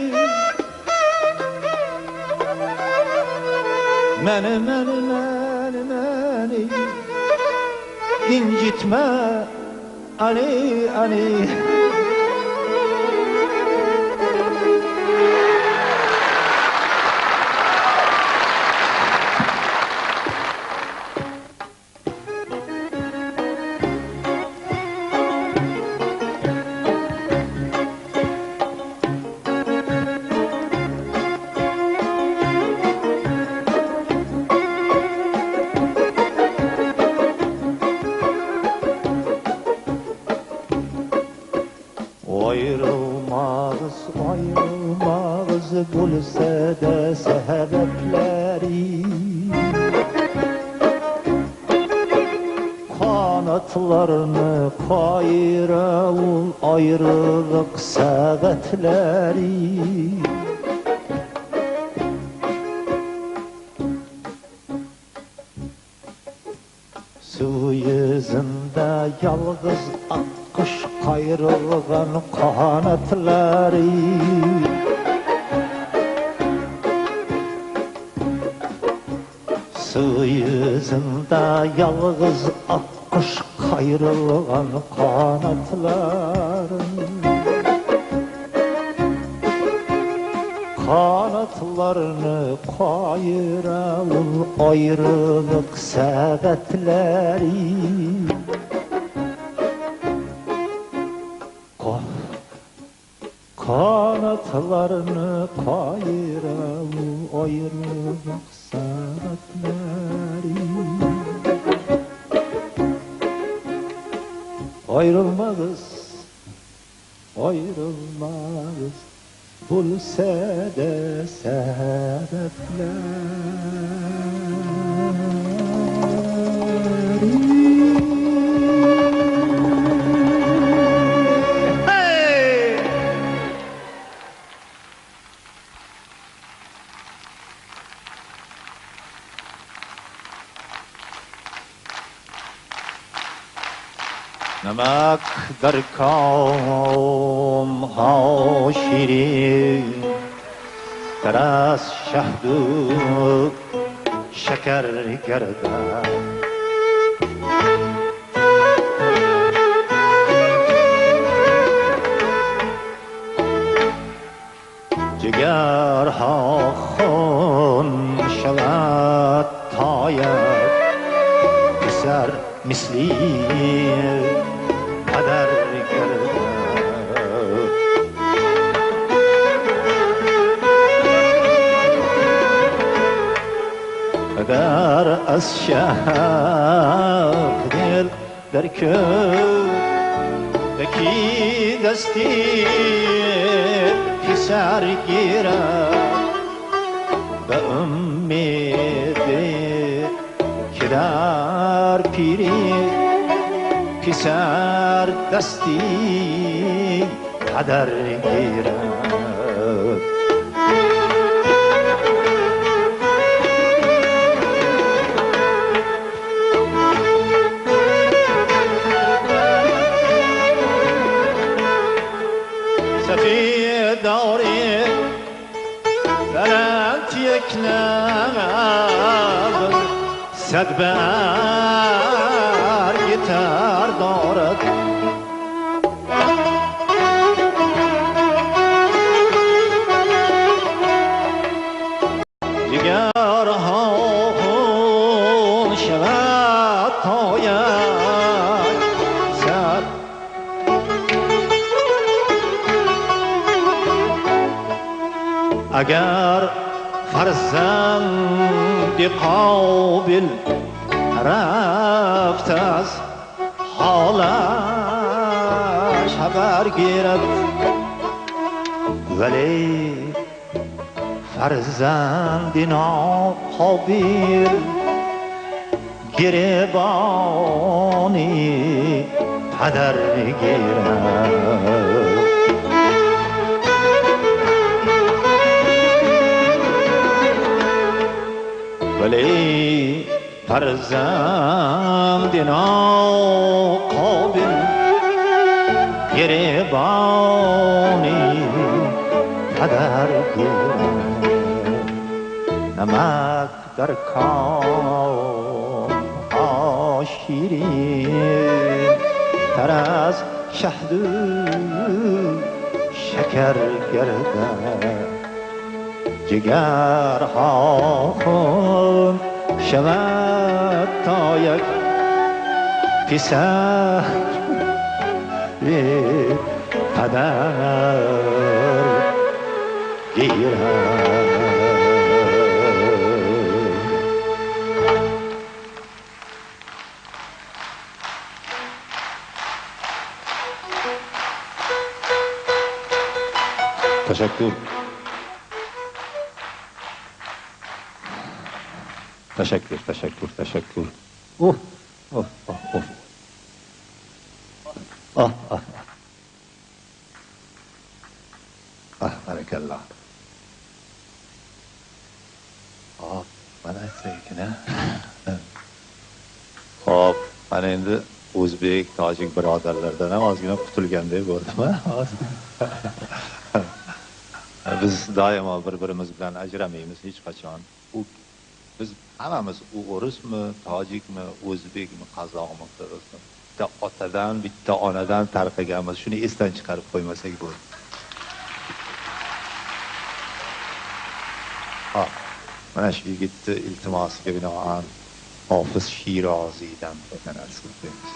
Meni meni meni meni incitme Ali Ali. Ayrılmağız, ayrılmağız bulsa da sebepleri. Kanatlarını kayırıl ayrılık sebepleri. Su yüzünde yalğız akkuş kayrılgan kanatları. Su yüzünde yalğız akkuş kayrılgan kanatları. Kanatlarını kayırıl ayrılık sebepleri. Kanatlarını kayırıl ayrılık sebepleri. Ayrılmağız, ayrılmağız bulsa da sebepleri. Hey! Namak dar kam ha şirin teras şahdu şeker gerda. Cigar ha xun şevat tayat piser misli kader gerda. Dar az şahab dil der köydeki desti piser girer be ümmidi ki dar piri piser desti kader girer. Sefid بلند یک نغز صد برگ تر دارد. جگرها خون شود تا یک سر. اگر فرزند قابل رفت از حالش خبر گیرد، ولی فرزند ناقابل گریبانی پدر گیرد. ولی Farzandi noqobil giriboni padar girad, namak dar komha shirin تر از شهد و شکر گردد. جگرها خون شود تا یک پسر پدر گیرد. Tashakkur. Tashakkur, tashakkur, tashakkur. Oh, oh, oh, oh. Oh, oh. Ah, barakallah. Oh, mana aytsak, Xo'p, mana endi o'zbek, tojik birodarlardan ham ozgina qutulgandek bo'ldim, ha? Biz doimo bir-birimiz bilan ajramaymiz hech qachon. U biz hammamiz, u o'rismi, tojikmi, o'zbekmi, qozoqmi, qirg'izmi, bitta otadan, bitta onadan tarqaganmiz. Shuni esdan chiqarib qo'ymasak bo'ldi. Ha, mana shu yigitni iltimosiga binoan Hofiz Shiroziydan bitta narsa o'qiymiz.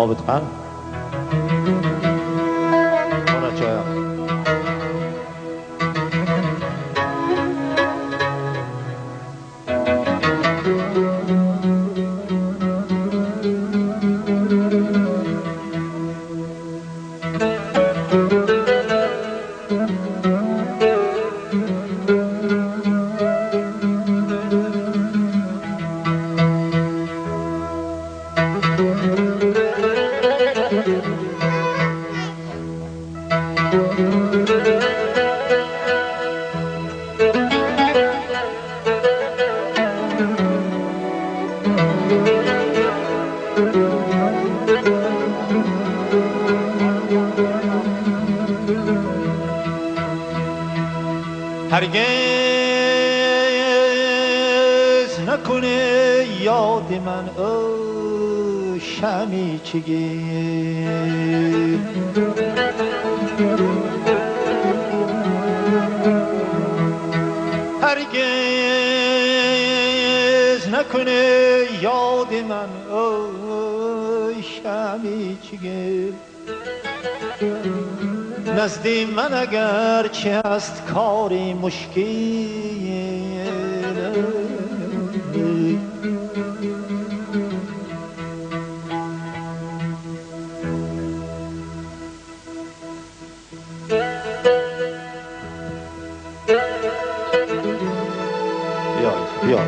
Obid qani? Qora choy. هرگز نکنه یاد من او شمی چگی، هرگز نکنه یاد من او شمی چگی. نزد من اگر چه است کاری مشکل، یا یا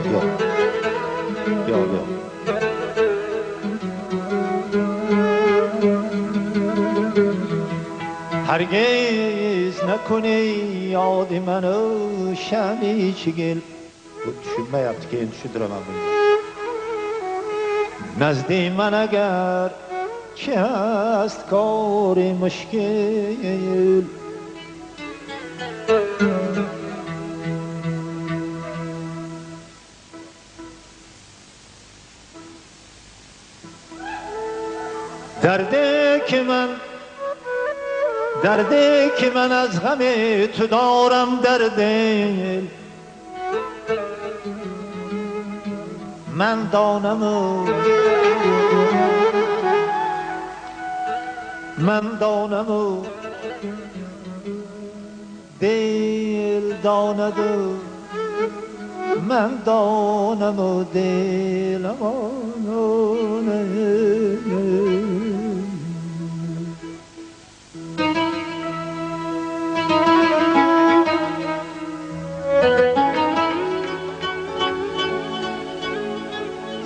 یا یا هرگز نکنه یاد منو شمی چگل. Tushunmayapti, keyin tushuntiraman buni. Nazdi man agar chi ast kori mushkil, درده که من، درده که من از غم تو دارم در دل، من دانم و من دانم و دل داند و من دانم و دل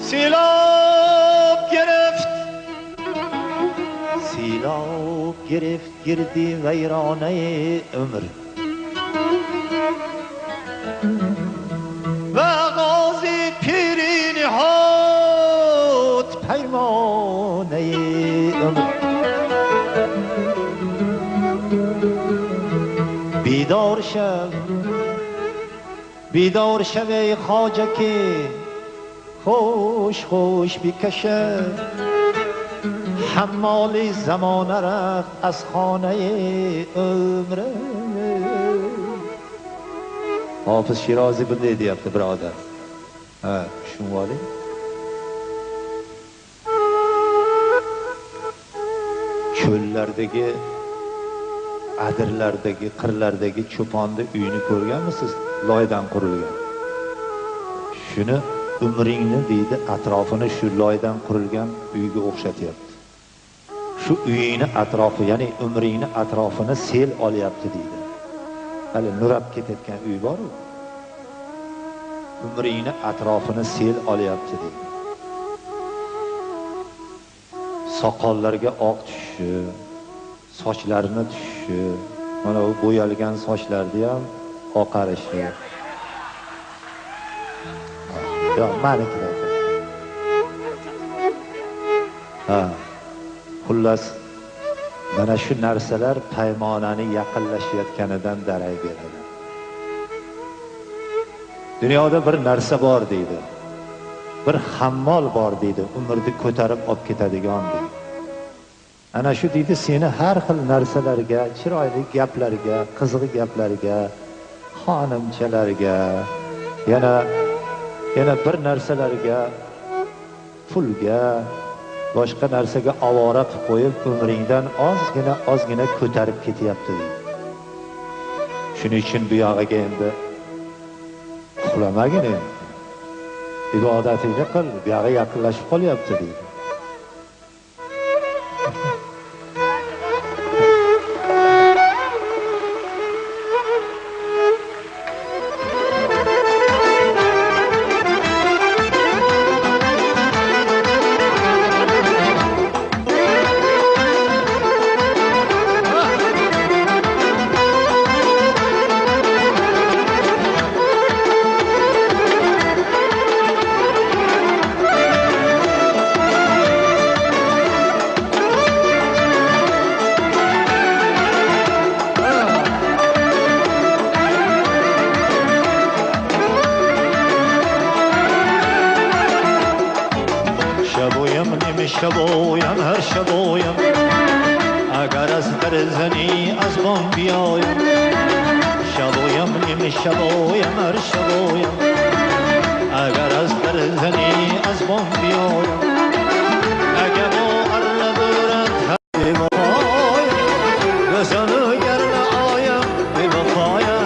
سیلاب گرفت، سیلاب گرفت گردی ویرانه عمر، شو، بیدار شو ای خواجه که خوش خوش بکشه. حمال زمانه رفت از خانه عمره. Hofiz Shiroziy bunday deyapti, birodar. Ha, tushunib oling. Cho'llardagi, adirlardagi, qirlardagi cho'ponni uyini ko'rganmisiz? Loydan qurilgan. Shuni umringni deydi, atrofini shu loydan qurilgan uyga o'xshatyapti. Shu uyingni atrofi, ya'ni umringni atrofini sel olyapti deydi. Hali nurab ketayotgan uy bor-u. Umringni atrofini sel olyapti deydi. Soqollarga oq tushishi, sochlarini tushishi, mana bu bo'yalgan sochlarni ham oqarishi. Yo'q, manikida. Ha. Xullas, mana shu narsalar paymonani yaqinlashayotganidan darak beradi. Dunyoda bir narsa bor deydi. Bir hammol bor deydi, umrni ko'tarib olib ketadigan deydi. Ana shu deydi, seni har xil narsalarga, chiroyli gaplarga, qiziq gaplarga, xonimchalarga, yana bir narsalarga, pulga, boshqa narsaga ovora qilib qo'yib, umringdan ozgina ozgina ko'tarib ketyapti deydi. Shuning uchun bu yog'iga endi uxlamagin endi. Ibodatingni qil, bu yog'i yaqinlashib qolyapti deydi. شبویم هر شبویم، اگر از در زنی از بام بیایم. شبویم نیم شبویم هر شبویم، اگر از در زنی از بام بیایم. اگر با اره برد بی‌وفایم، بزن گر نآیم بی‌وفایم.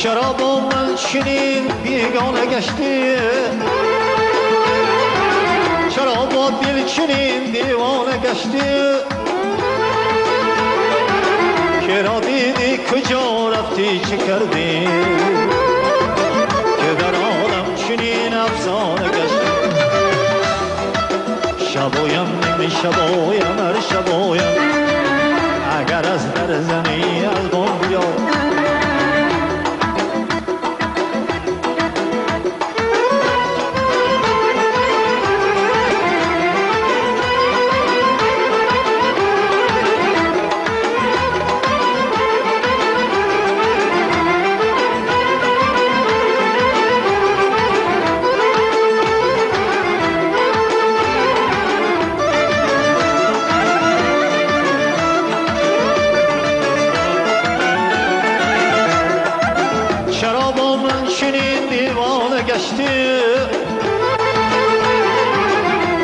چرا با من چنین بیگانه گشتی؟ چرا با دل چنین دیوانه گشتی؟ که را دیدی کجا رفتی چه کردی که در عالم چنین افسانه گشتی؟ شبایم نمی شبایم هر شبایم، اگر از در زنی از بام بیا. گشتی،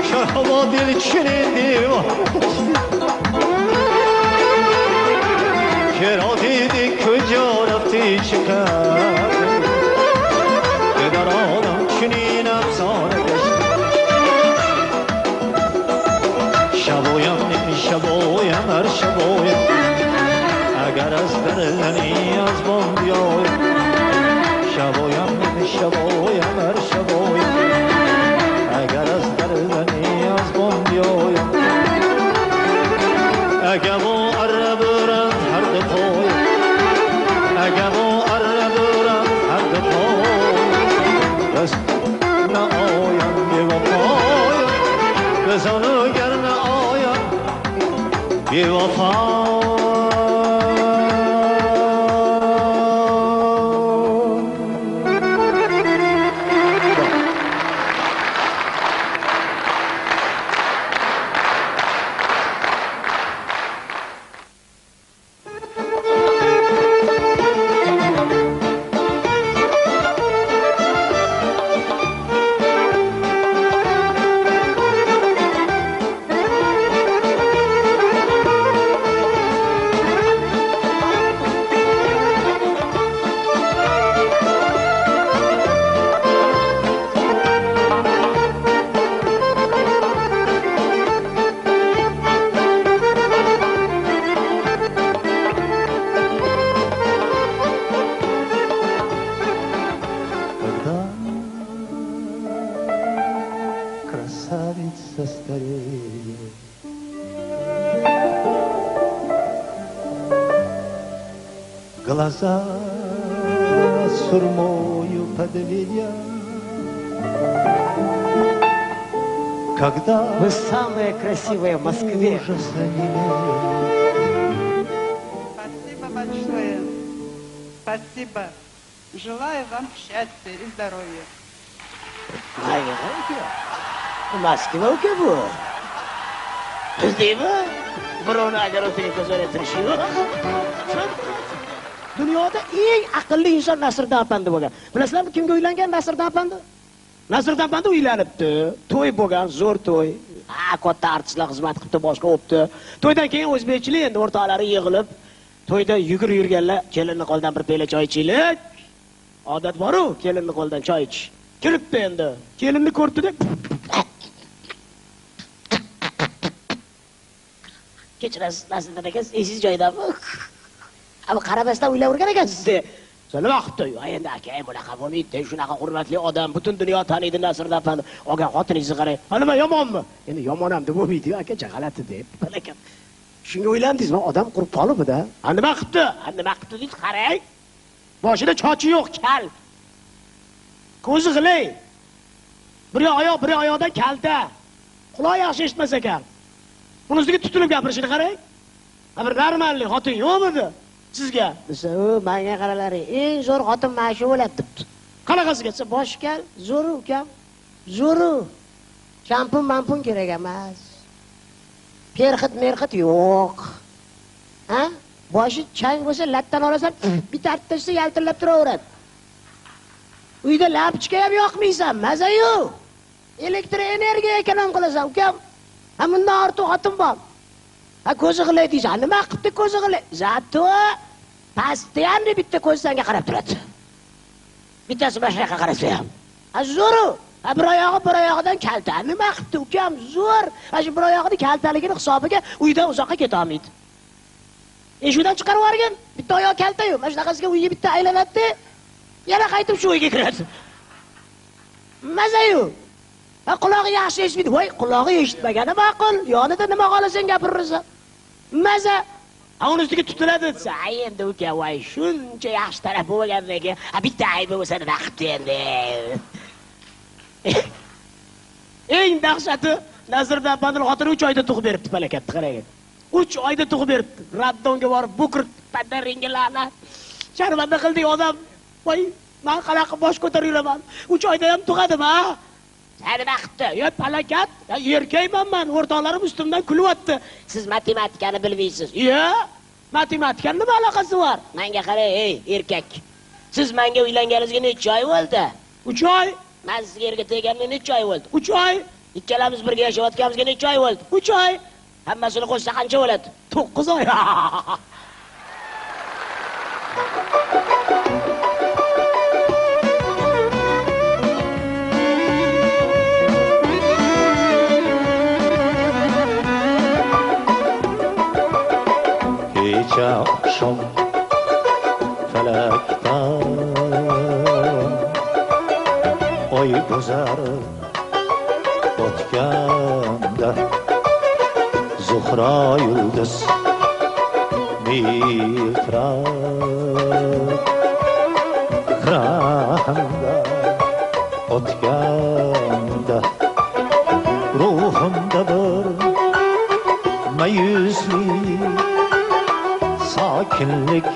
چرا با دل چنین دیوانه گشتی؟ که را دیدی کجا رفتی چه کردی که در عالم چنین افسانه گشتی؟ در زنی از بام بیایم، شبایم شبایم هر شبایم، اگر از در زنی از بام بیایم، اگر با اره برند هر دو پای، اگر با اره برند هر دو پای، بس نه آیم بی وفایم، بزن اگر نه آیم بی وفا. Глаза сурмою подведя, когда вы самая красивая в Москве. Спасибо большое. Спасибо. Желаю вам счастья и здоровья. Moskva uka bu. Bizdeymi? Birovni agar o'tiga ko'zini tirishiyu. Dunyoda eng aqlli inson Nasriddin apandi bo'lgan. Bilasizlarmi kimga uylangan Nasriddin apandi? Nasriddin apandi uylanibdi. To'y bo'lgan, zo'r to'y. Ha, katta artistlar xizmat qilibdi, boshqa o'pdi. To'ydan keyin o'zbekchilik endi o'rtoqlari yig'ilib, to'yda yugurib yurganlar kelinni qo'lidan bir piyola choy ichaylik. Odat bor-u, kelinni qo'lidan choy ichish. Kiribdi endi. Kelinni ko'rdida kechirasiz Nasriddin aka, esingiz joyidami? Ama qaramasdan uylavergan ekansiz de. Nima qilibdi? Endi aka, bunaqa bo'lmaydi, shunaqa hurmatli odam, butun dunyo taniydi Nasriddin apandi. Olgan xotiningizni qarang. Ha, nima yomonmi? Endi yomon ham deb bo'lmaydi-yu, aka, g'alati deb. Lekin shunga uylandingizmi? Odam qurib qolibdi-da. Ha, nima qilibdi? Ha, nima qilibdi deysiz, qarang. Boshida chochi yo'q, kal. Ko'zi g'ilay. Bir oyoq, bir oyoqdan kalta. Quloq yaxshi eshitmas ekan. Buni ustiga tutilib gapirishini qarang. Ha, bir normallik xotin yo'qmidi sizga? Desa, u menga qaralaring, eng zo'r xotin mana shu bo'ladi debdi. Qanaqasiga? Desa, boshi kal, zo'ru ukam, zo'ru. Shampun mampun kerak emas. Perxit merxit yo'q. Ha? Boshi chang bo'lsa latdan olasan, bitta arttirsa yaltirlab turaveradi. Uyda lampochka ham yoqmaysan, maza yo'q. Elektr energiya ekonom qilasan, ukam. Ha, bundan ortiq xotin bor. Ha, ko'zi g'ilay deysan. Nima qilibdi ko'zi g'ilay? Zato постоянно bitta ko'zi senga qarab turadi. Bittasi mana shunaqa qarasa ham. Ha, zo'ru. Ha, bir oyog'i bir oyog'idan kalta. Nima qilibdi ukam? Zo'r. Ha, shu bir oyog'ini kaltaligini hisobiga uydan uzoqqa keta olmaydi. Eshikdan chiqarib yuborgin. Bitta oyoq kalta-yu. Mana shunaqasiga uyga bitta aylanadi-da, yana qaytib shu uyga kiradi. Maza-yu. Ha, qulog'i yaxshi eshitmaydi. Voy, qulog'i eshitmagani ma'qul. Yonida nima xohlasang gapiraverasan. Maza. Ha, uni ustiga tutiladi desa, ay endi uka, voy, shuncha yaxshi taraf bo'lgandan keyin, ha, bitta aybi bo'lsa nima qilibdi endi? Eng dahshati Nasriddin apandini xotini 3 oyda tug'ib beribdi palakatni, qarang. 3 oyda tug'ib beribdi. Raddonga borib bukirib, padaringga la'nat. Sharmanda qildik odam. Voy, men qanaqa bosh ko'tarib yuraman? 3 oyda ham tug'adimi, ha? Sen nima qilibdi? Yo, palakat, erkakman men, o'rtoqlarim ustimdan kulyapti. Siz matematikani bilmaysiz. Yo, matematikani nima aloqasi bor? Menga qarang, ey erkak. Siz menga uylanganingizga necha oy bo'ldi? 3 oy. Men sizga erga teganimga necha oy bo'ldi? 3 oy. Ikkalamiz birga yashayotganimizga necha oy bo'ldi? 3 oy. Hammasini qo'shsa qancha bo'ladi? 9 oy. Kecha oqshom Oy bo'zarib botganda, Zuhro yulduz miltirab xiranda o'tganda, ruhimda bir mayuslik, sakinlik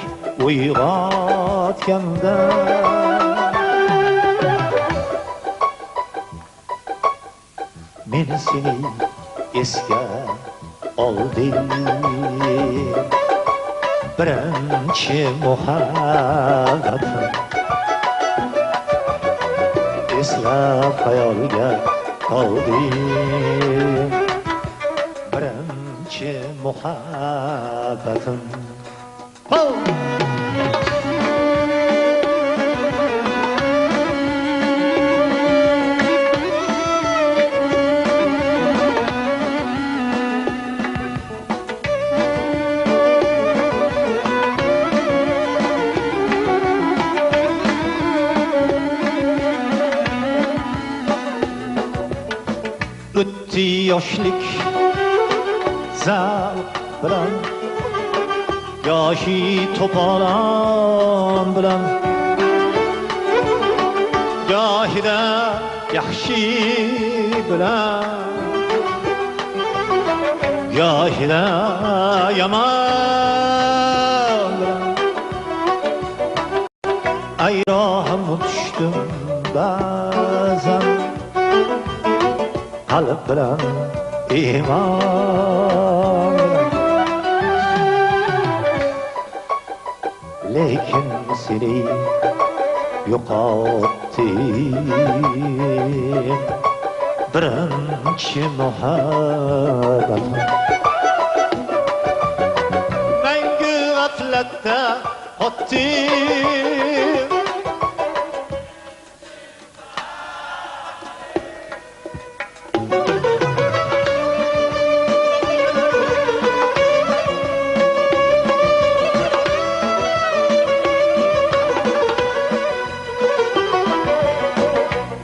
uyg'otganda, men seni esga oldim, birinchi muhabbatim, eslab xayolga toldim, birinchi muhabbatim. O'tdi yoshlik zavq bilan, yoshi to'polon bilan, gohida yaxshi bilan, gohida yomon bilan, ayro ham tushdim ba'zan, qalb bilan, iymon bilan, lekin seni yo'qotdim, birinchi muhabbatim. Mangu g'aflatda qotdim,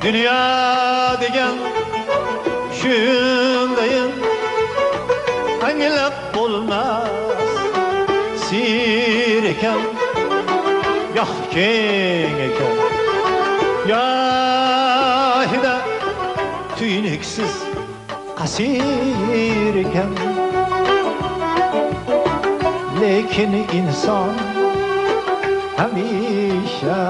dünya degan shundayin anglab bo'lmas sir ekan, goh keng ekan, gohida tuynuksiz qasir ekan, lekin inson hamisha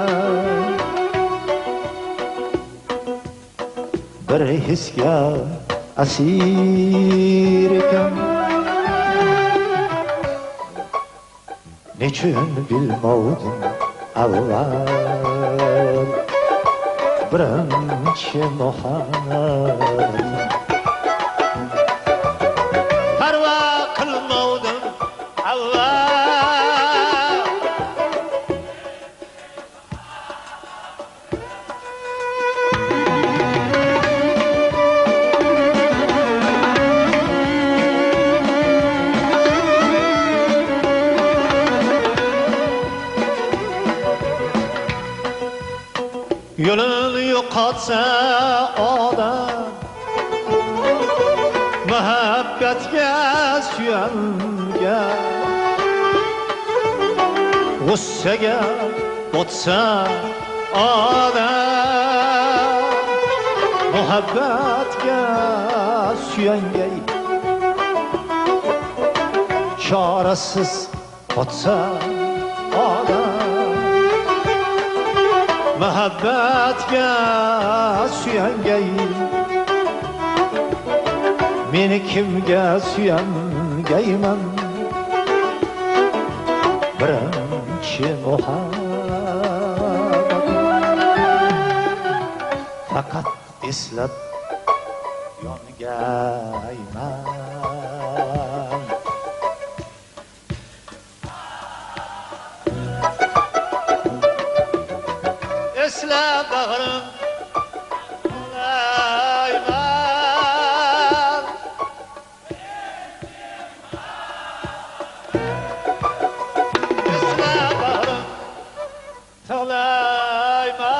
bir hisga asir ekan. Nechun bilmovdim avval, birinchi muhabbatim, parvo qilmovdim avval. Yo'lini yo'qotsa odam, muhabbatga suyangan, g'ussaga botsa odam, muhabbatga suyangan, chorasiz qotsa odam, muhabbatga suyangay, meni kimga suyangayman, birinchi muhabbat, faqat eslab yongayman. Eslab bag'rim layman, eslab bag'rim tig'layman.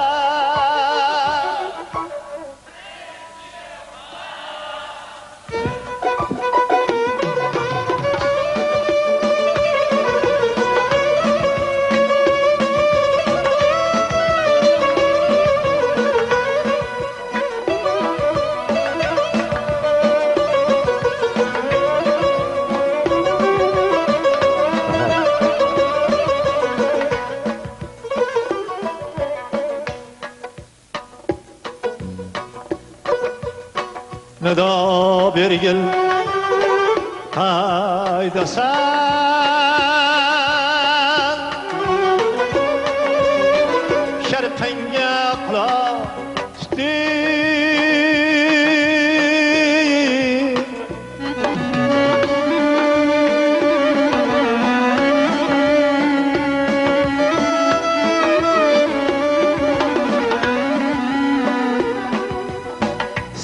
Nido bergil qaydasan? Sharpangga quloq tutib,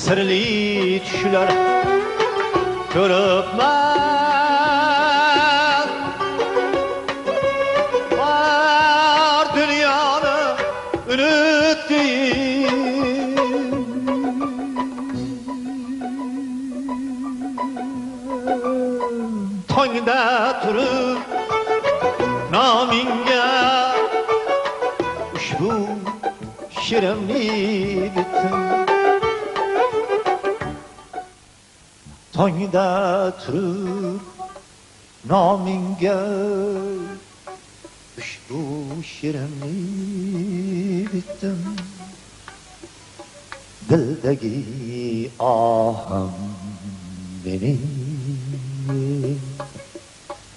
sirli tushlar ko'ribman, bor dunyoni unutdim. Tongda turib nomingga ushbu shirinli bitdim. Tongda turib nomingga ushbu shirinni bitdim. Dildagi ohim mening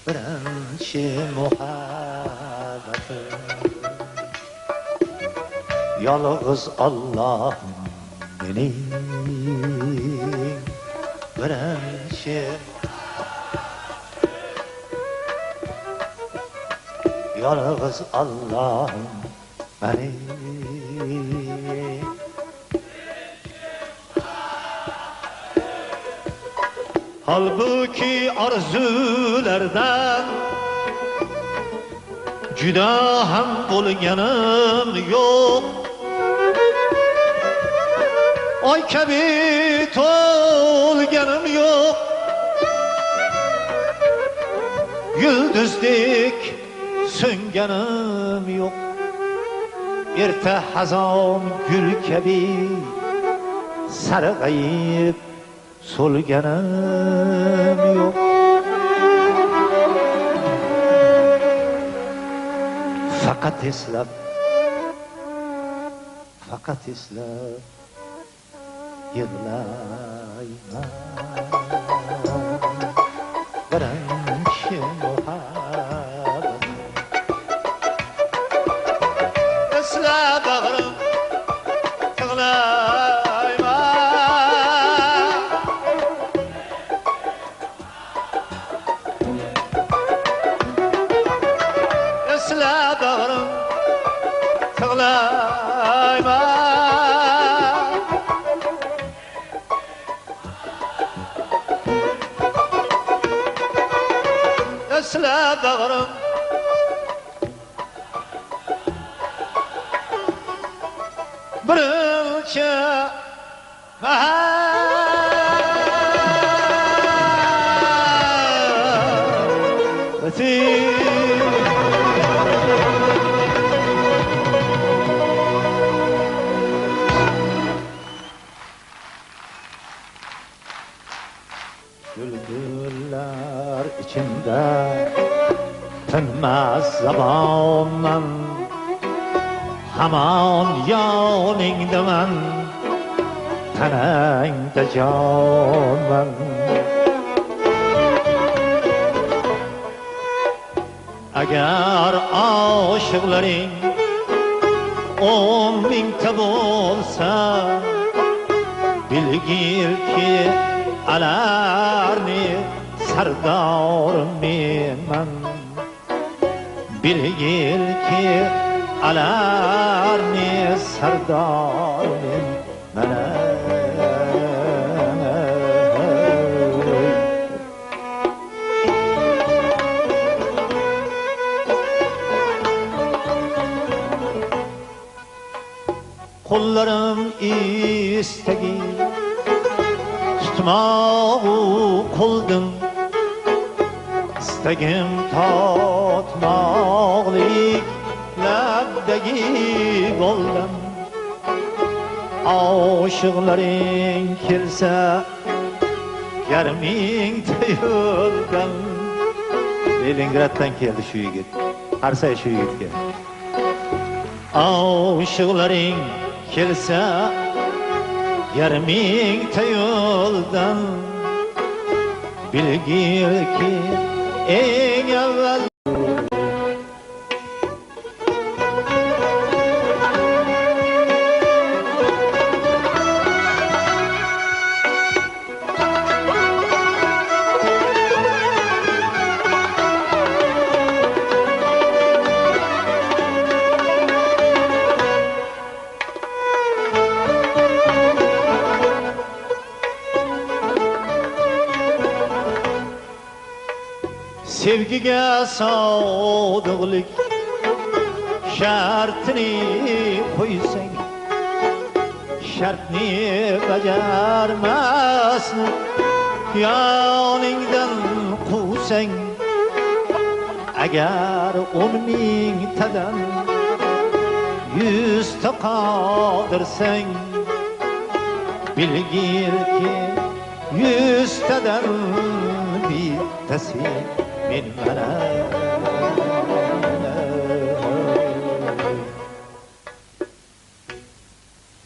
birinchi muhabbatim. Yolg'iz Allohim mening birinchi, yolg'iz Allohim mening. Halbuki orzulardan juda ham bo'lganim yo'q. Oy kabi to'lganim yo'q, yulduzdek so'nganim yo'q. Erta xazon gul kabi sarg'ayib so'lganim yo'q. Faqat eslab, faqat eslab yig'layman birinchi muhabbat. Esla bag'rim tig'layman, esla bag'rim tig'layman. Esla bag'rim birinchi muhabbatim. Gülgüller içinde tinmaz zamonman, hamon yoningdaman, tanangda jonman. Agar oshiqlaring 10 mingta bo'lsa, bilgilki alarni sardor menman. Bilgilki alarni sardor menman. Qo'llarim istagi tutmog'u qo'ldim, istagim totmoqlik labdagi bo'ldim. Oshiqlaring kelsa yarmingta yo'ldan. Leningraddan keldi shu yigit, qarsay shu yigitga. Oshiqlaring kelsa Gar mingta yo'ldan bilgilki eng avval sevgiga sodiqlik shartini qo'ysang, shartni bajarmasni yoningdan quvsang, agar 10 mingtadan 100 ta qoldirsang, bilgilki 100 tadan bittasi men mana.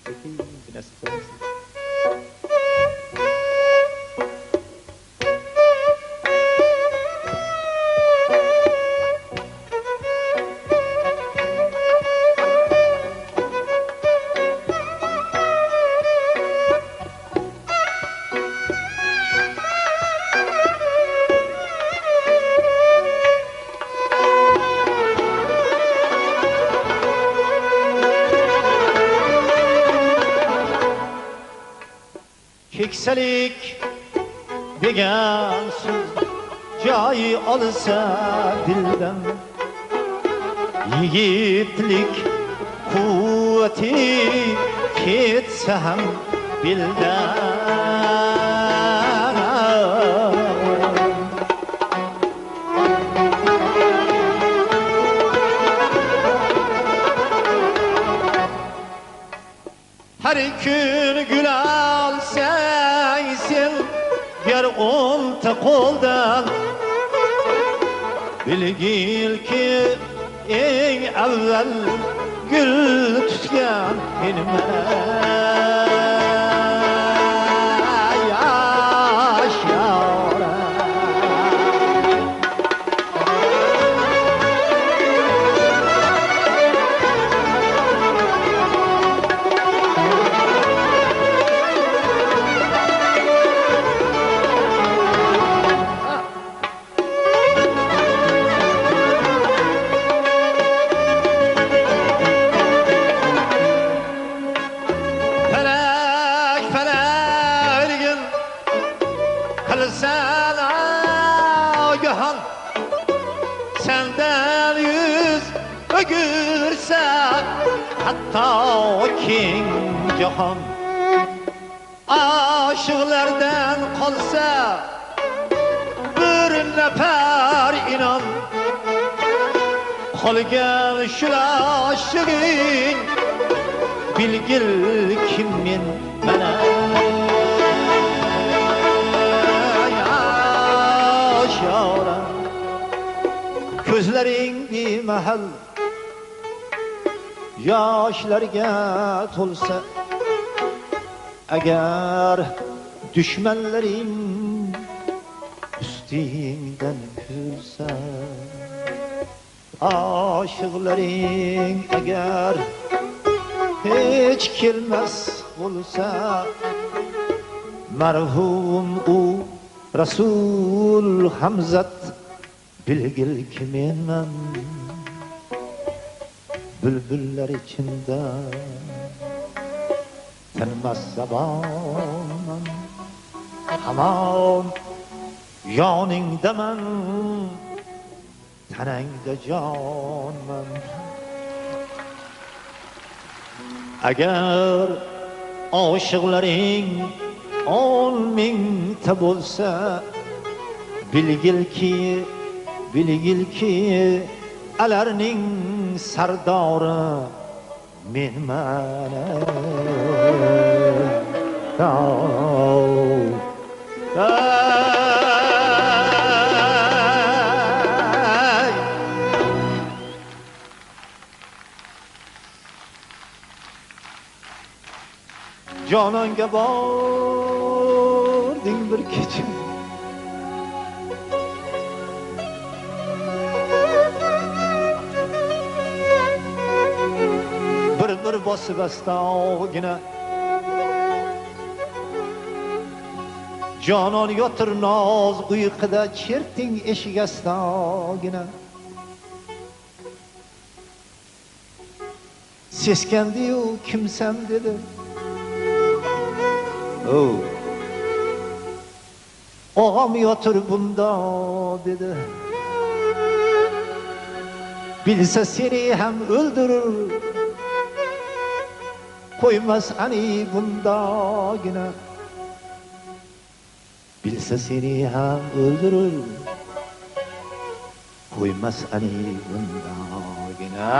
Sekingina so'raysiz. Keksalik degan so'z joy olsa dildan, yigitlik quvvati ketsa ham beldan. Har kun gul olsang sen gar 10 ta qo'ldan, bilgilki eng avval gul tutgan menman. Yosh yora. Falak falagin qilsan ogohon, sendan yuz o'girsa hatto keng jahon. Oshiqlardan qolsa bir nafar, inon, qolgan shular oshig'ing, bilgil kim men mana. Yosh yora, ko'zlaring bemahal yoshlarga to'lsa, agar dushmanlaring ustingdan kulsa, oshiqlaring agar hech kelmas bo'lsa, marhum u Rasul Hamzat, bilgil ki menman. Bulbullar içinde tinmas zabonman, hamon yoningdaman, tanangda jonman. Agar oshiqlaring 10 mingta bo'lsa, bilgilki alarning sardori menman. Ay. Jononga bording bir kecha. Bir bosib astogina Jonon yotir noz uyquda cherting eshik astogina. Seskendi-yu kimsan dedi. Oh. Og'am yotir bunda dedi. Bilsa seni ham öldürür. Qo'ymas ani bundagina. Bilsa seni ham öldürür. Qo'ymas ani bundagina.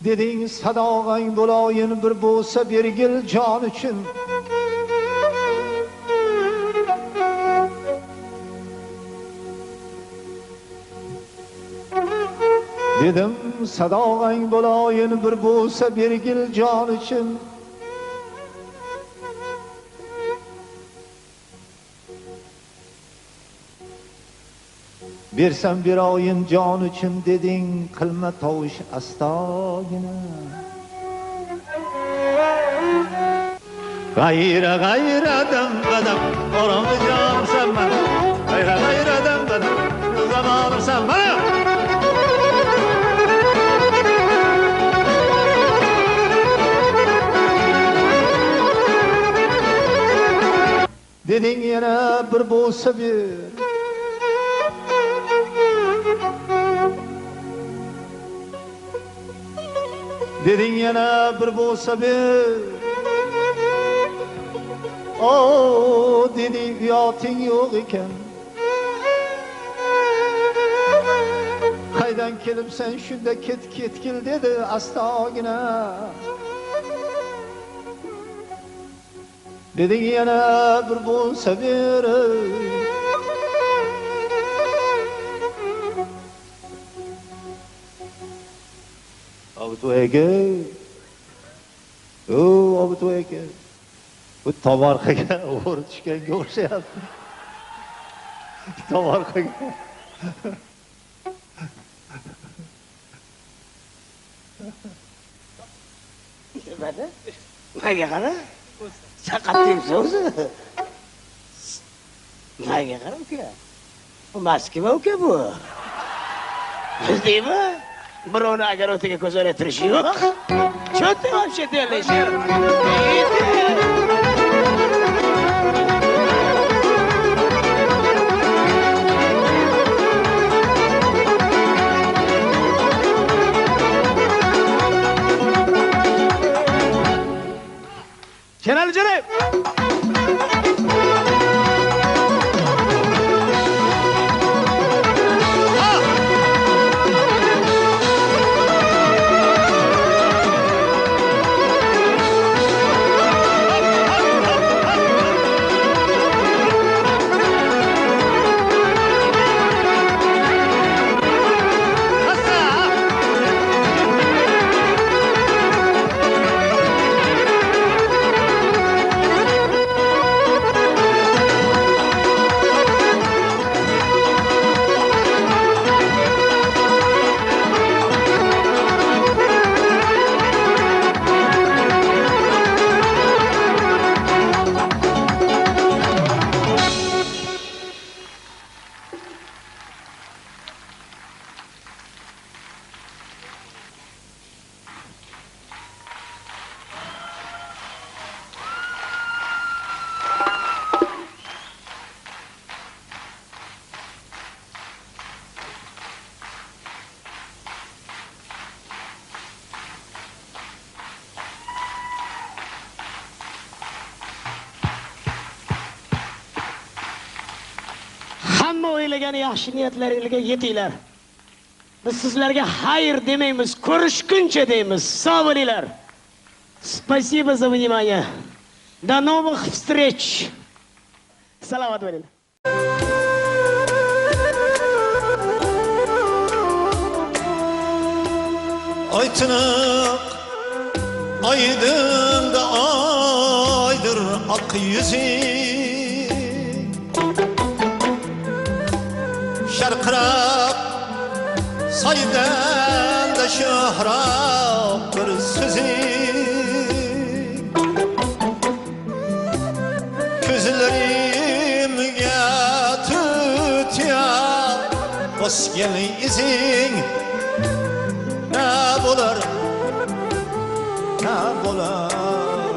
Deding sadog'ang bo'loyin bir bo'lsa bergil jon uchun. Dedim sadog'ang bo'loyin bir bo'lsa bergil jon uchun. Bersam beroyin jon uchun deding, qilma tovush astogina. G'ayra g'ayra dam qadam oromijam san mana. G'ayra g'ayra dam qadam zamonim san mana. Deding yana bir bo'lsa ber. Deding yana bir bo'lsa ber. O dedi uyating yo'q ekan. Qaydan kelibsan shunda ket ketgil dedi astogina. Deding yana bir bo'lsa ber. Obid aka, o Obid aka, bu tomorqaga o'g'ri tushganga o'xshayapti. Tomorqaga. Nimada? Menga qara. Saqat deyapsan o'zi. Menga qara uka. Bu Moskva uka bu. Bildingmi? Birovni agar o'tiga ko'zalattirish yo'q. Что ты вообще делаешь? Kenarlı canım. Hamma o'ylagan yaxshi niyatlaringizga yetinglar. Biz sizlarga xayr demaymiz, ko'rishguncha deymiz. Sog' bo'linglar. Спасибо за внимание. До новых встреч. Salomat bo'linglar. Oy tiniq, oydinda oydir oq yuzing, sharqirab soydan da shuhroq bir so'zing, ko'zlarimga tutya bosgan izing. Ne bo'lar, ne bo'lar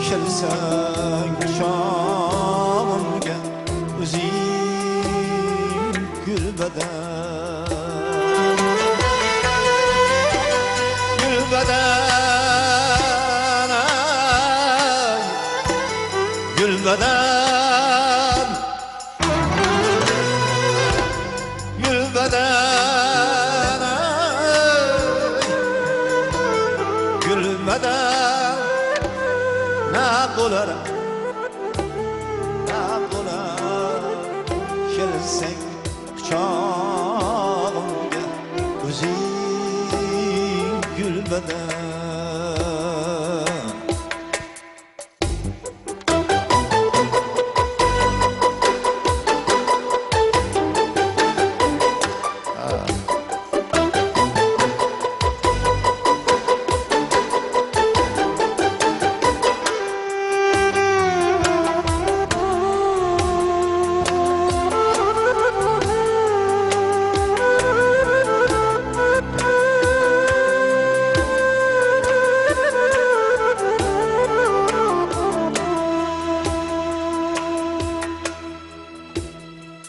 kelsang quchog'imga o'zing gulbadan, gulbadan, ay, gulbadan, gulbadan, gülmeden ne bo'lar, ne bo'lar kelsang quchog'imga o'zing gulbadan.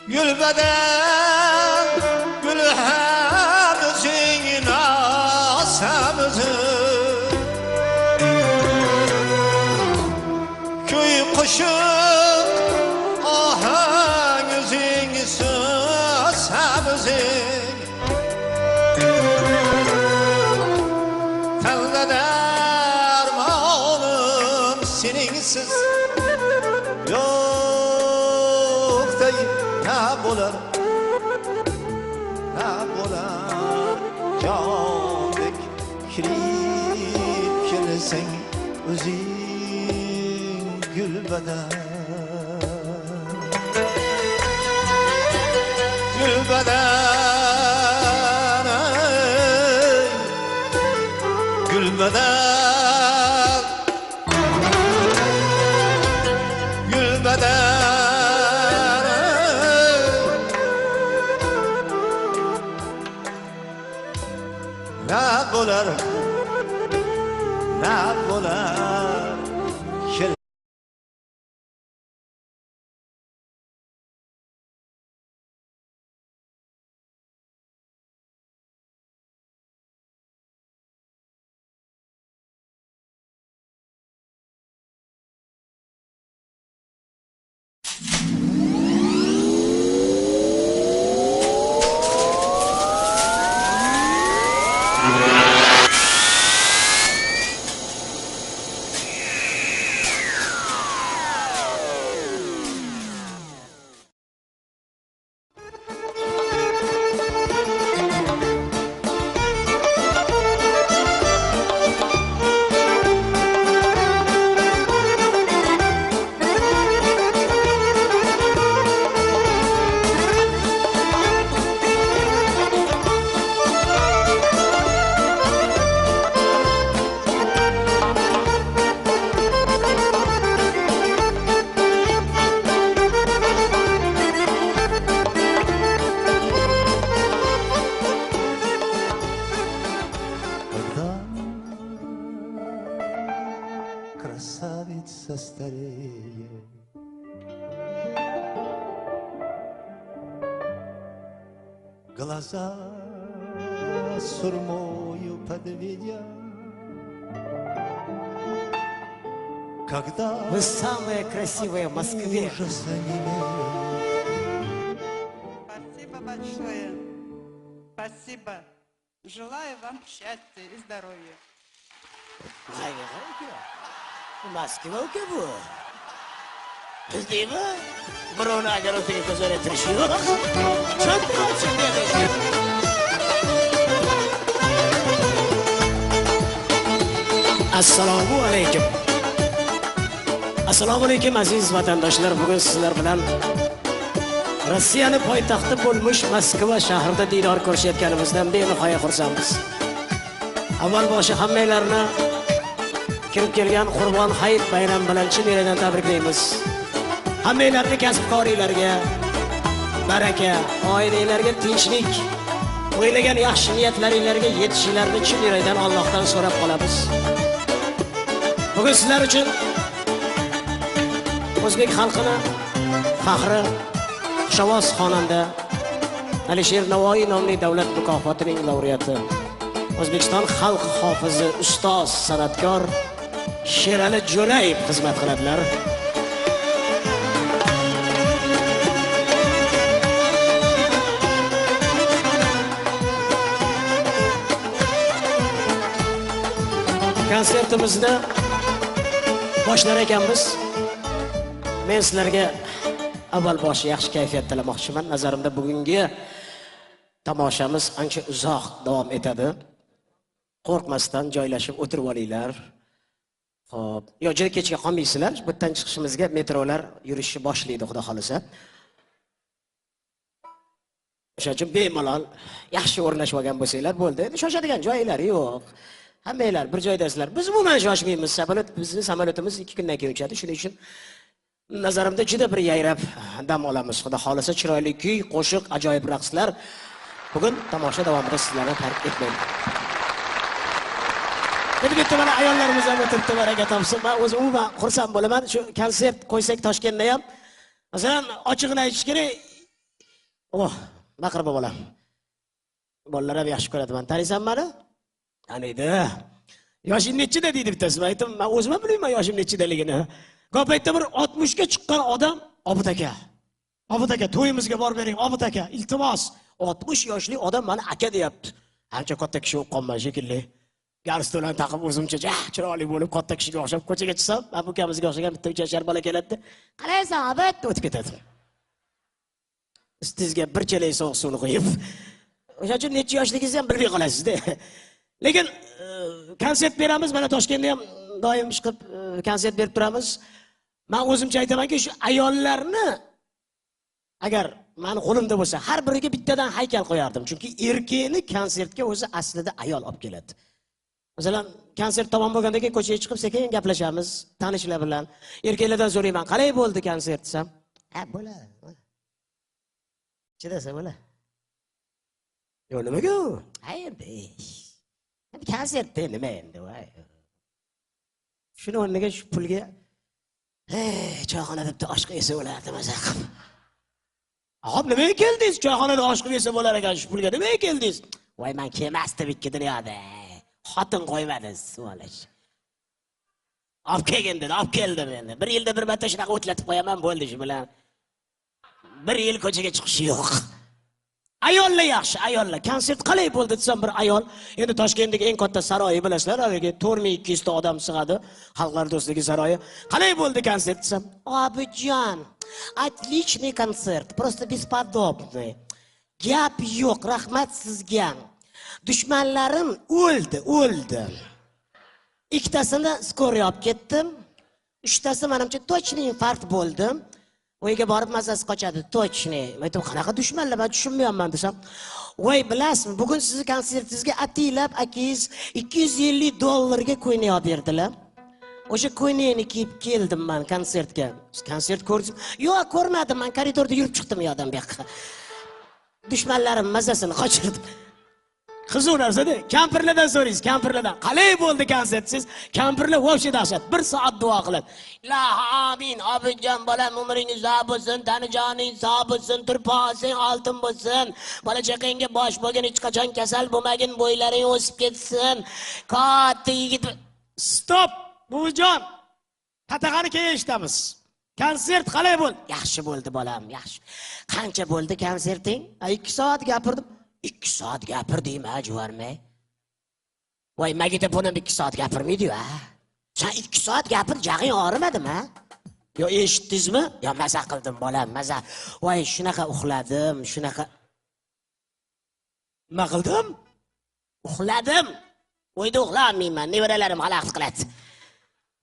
Gülbeden, gül hem özün, naz hem özün. Köy qo'shiq, ohang o'zing, so'z ham o'zing. Tanda darmonim seningsiz yo'qday. Ne bo'lar, ne bo'lar jondek kirib kelsang o'zing gulbadan, gulbadan, ey, gulbadan, gulbadan. Ne bo'lar, ne bo'lar. Красавица стареет, глаза сурмою подведя, когда вы самая красивая в Москве. Ужаса не имеет, Спасибо. Желаю вам счастья и здоровья. Moskva uka bu. Bildingmi? Birovni огородiga ko'zaytirish yo'q. Assalomu alaykum. Assalomu alaykum aziz vatandoshlar. Bugun sizlar bilan Rossiyani poytaxti bo'lmish Moskva shahrida diydor ko'rishayotganimizdan benihoya xursandmiz. Avval boshi hammanglarni kirib kelgan Qurbon Hayit bayrami bilan chin yurakdan tabriklaymiz. Hammanglarni kasbkoringlarga baraka, oilanglarga tinchlik, o'ylagan yaxshi niyatlaringlarga yetishinglarni chin yurakdan Allohdan so'rab qolamiz. Bugun sizlar uchun o'zbek xalqini faxri, xushovoz xonanda Alisher Navoiy nomli davlat mukofotining laureati, O'zbekiston xalq hofizi, ustoz, san'atkor Sherali Jo'rayev xizmat qiladilar. Konsertimizni boshlar ekanmiz. Men sizlarga avval boshi yaxshi kayfiyat tilamoqchiman. Nazarimda bugungi tomoshamiz ancha uzoq davom etadi. Qo'rqmasdan joylashib o'tirib olinglar. Xo'p, yo juda kechga qolmaysizlar. Bu yerdan chiqishimizga metrolar yurishni boshlaydi, xudo xolasa. O'sha uchun bemalol yaxshi o'rnashib olgan bo'lsanglar bo'ldi. Endi shoshadigan joylari yo'q. Hammanglar bir joydasizlar. Biz umuman shoshmaymiz. Samolyot, bizni samolyotimiz 2 kundan keyin uchadi. Shuning uchun nazarimda juda bir yayrab dam olamiz. Xudo xolasa chiroyli kuy, qo'shiq, ajoyib raqslar. Bugun tomosha davomida sizlarni tark etmayman. Endi bitta mana ayollarimiz ham o'tiribdi, baraka topsin. Men o'zim umuman xursand bo'laman. Shu konsert qo'ysak Toshkentda ham, masalan, ochig'ini aytish kerak. Oh, baqirma bolam. Bolalar ham yaxshi ko'radi meni. Taniysan meni? Taniydi. Yoshing nechida deydi bittasi. Men aytdim, men o'zim ham bilmayman yoshim nechidaligini. Ko'p paytda bir 60 ga chiqqan odam, Obid aka. Obid aka, to'yimizga borib bering, Obid aka, iltimos. 60 yoshli odam meni aka deyapti. Ancha katta kishi bo'lib qolman shekilli. Garsto'larni taqib o'zimcha chiroyli bo'lib katta kishiga o'xshab ko'chaga chiqsam, mana bu ukamizga o'xshagan bitta 3 yashar bola keladi. Qalaysan, Obid, deb o'tib ketadi. Ustingizga bir chelak sovuq suvni qo'yib. O'sha uchun necha yoshligingizni ham bilmay qolasiz-da. Lekin konsert beramiz, mana Toshkentda ham doim chiqib konsert berib turamiz. Men o'zimcha aytamanki, shu ayollarni agar meni qo'limda bo'lsa, har biriga bittadan haykal qo'yardim. Chunki erkakni konsertga o'zi aslida ayol olib keladi. Masalan, konsert tamom bo'lgandan keyin ko'chaga chiqib sekin gaplashamiz tanishlar bilan. Erkaklardan so'rayman, qalay bo'ldi konsert desam, ha, bo'ladi. Chidasa bo'ladi. Yo'q, nimaga u? Ha, endi. Endi konsertda nima endi, voy. Shuni o'rniga shu pulga choyxonada bitta osh qilib yesa bo'lardi maza qilib. Ağam nimaga keldingiz? Choyxonada osh qilib yesa bo'lar ekan, shu pulga nimaga keldingiz? Voy, men kelmasdim ikki dunyoda. Xotin qo'ymadi, svolish. Olib kelgin dedi, olib keldim endi. Bir yilda bir marta shunaqa o'tlatib qo'yaman, bo'ldi shu bilan. Bir yil ko'chaga chiqish yo'q. Ayollar yaxshi, ayollar. Konsert qalay bo'ldi desam bir ayol, endi Toshkentdagi eng katta saroyi bilasizlar, haligi 4200 ta odam sig'adi, Xalqlar do'stligi saroyi. Qalay bo'ldi konsert desam, Obidjon, отличный концерт, просто бесподобный. Gap yo'q, rahmat sizga. Dushmanlarim o'ldi, o'ldi. Ikkitasini skoriy olib ketdim. Uchtasi menimcha точно infarkt bo'ldi. Uyga borib mazasi qochadi, точно. Men aytdim, qanaqa dushmanlar, men tushunmayapman desam, voy bilasizmi, bugun sizni konsertingizga ataylab akangiz $250 ga ko'ylak olib berdilar. O'sha ko'ylakni kiyib keldim men konsertga. Konsert ko'rdingizmi? Yo'q, ko'rmadim, men koridorda yurib chiqdim u yoqdan bu yoqqa. Dushmanlarim mazasini qochirdim. Qiziq narsa-da, kampirlardan so'raysiz, kampirlardan. Qalay bo'ldi konsert siz? Kampirlar вообще dahshat. 1 soat duo qiladi. Ilohi amin, Obidjon bolam umringiz uzoq bo'lsin, tani joning sog' bo'lsin, turposing oltin bo'lsin. Bola chaqangga bosh bo'lgin, hech qachon kasal bo'lmagin, bo'ylaring o'sib ketsin. Katta yigit. Stop, buvijon. Qatag'ani keyin eshitamiz. Konsert qalay bo'ldi? Yaxshi bo'ldi bolam, yaxshi. Qancha bo'ldi konserting? 2 soat gapirdim. 2 soat gapirdingmi, juvarmay? Voy, magnitofonam 2 soat gapirmaydi-yu, ha? Sen 2 soat gapir, jag'ing og'rimadimi, ha? Yo, eshitdingizmi? Yo, maza qildim, bolam, maza. Voy, shunaqa uxladim, shunaqa. Nima qildim? Uxladim. Uyda uxlamayman, nevaralarim xalaqit qiladi.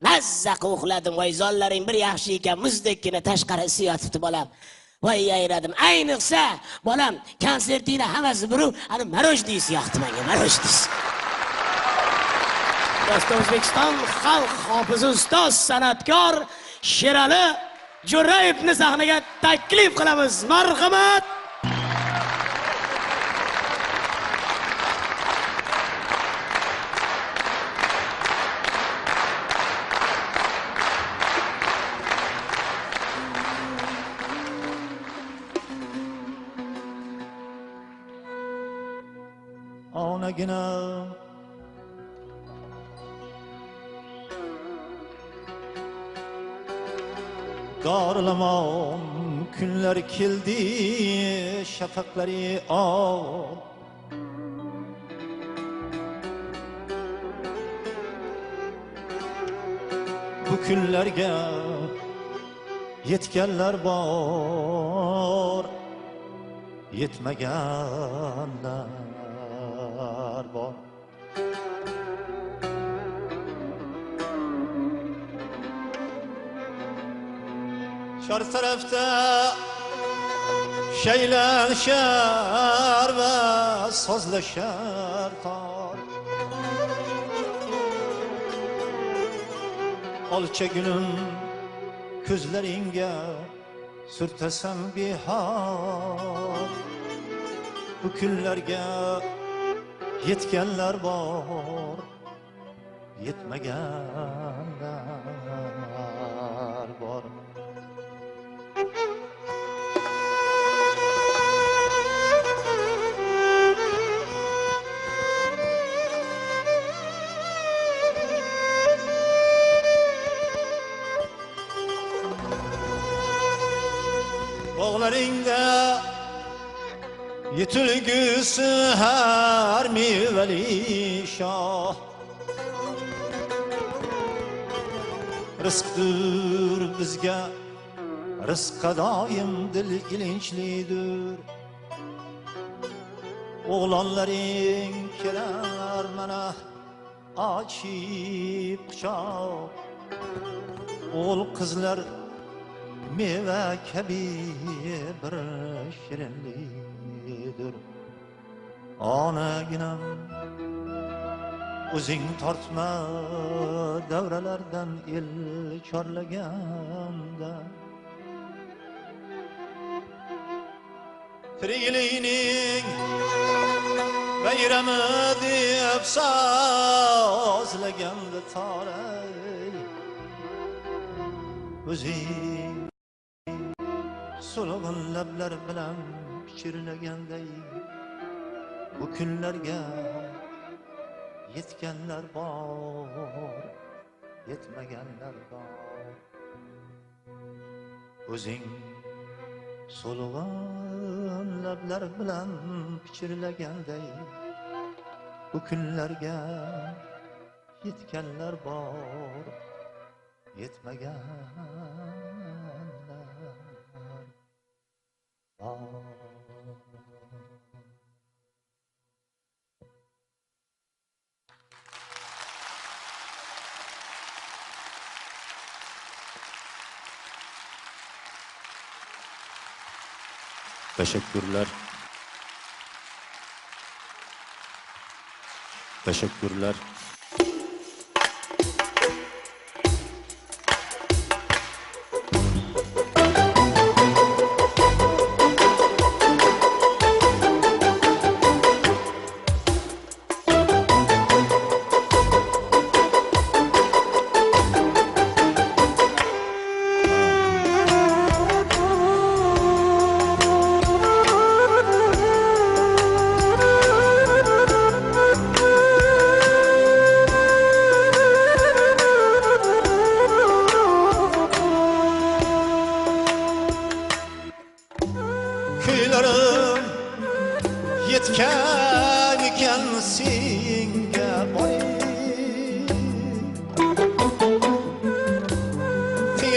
Mazza qilib uxladim. Voy, zollaring bir yaxshi ekan, muzdekkina tashqari isi yotibdi, bolam. Voy, yayradim. Ayniqsa, bolam, konsertingni hammasi biru, ana marojniysi yoqdi menga, marojniysi. Do'st O'zbekiston xalq hofizi ustoz san'atkor Sherali Jo'rayevni sahnaga taklif qilamiz. Marhamat. Onaginam dorilamon kunlar keldi, shafaqlari oq. Bu kunlarga yetganlar bor, yetmaganlar bor. Çar tarafta şeylenşer ve sazlaşer tar. Alça gülüm közleringe sürtesem bihar. Bu günlerge yetkenler var, yetmegenler var. Bog'laringda yetilgisi har mevali shoh. Rizqdir bizga, rizqqa doim dil ilinchlidir. O'g'lonlaring kelar mana ochib quchoq. O'g'il qizlar meva kabi bir shirinlikdir. Onaginam o'zing tortma davralardan el chorlaganda. Tiriklikning bayrami deb sozlaganda toray. O'zing so'lg'in lablar bilan pichirlaganday bu kunlarga yetganlar bor, yetmaganlar bor. O'zing so'lg'in lablar bilan pichirlaganday bu kunlarga yetganlar bor, yetmaganlar bor. Teşekkürler. Teşekkürler.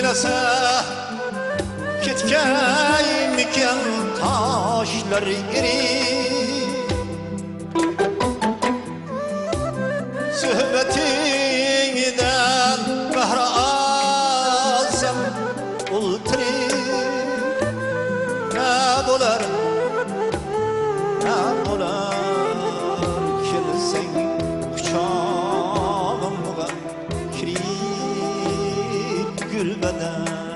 O'ylasa ketgaymikan toshlar erib, suhbatingdan bahra olsam o'ltirib, na bo'lar, na bo'lar kelsang quchog'imga kirib gulbadan.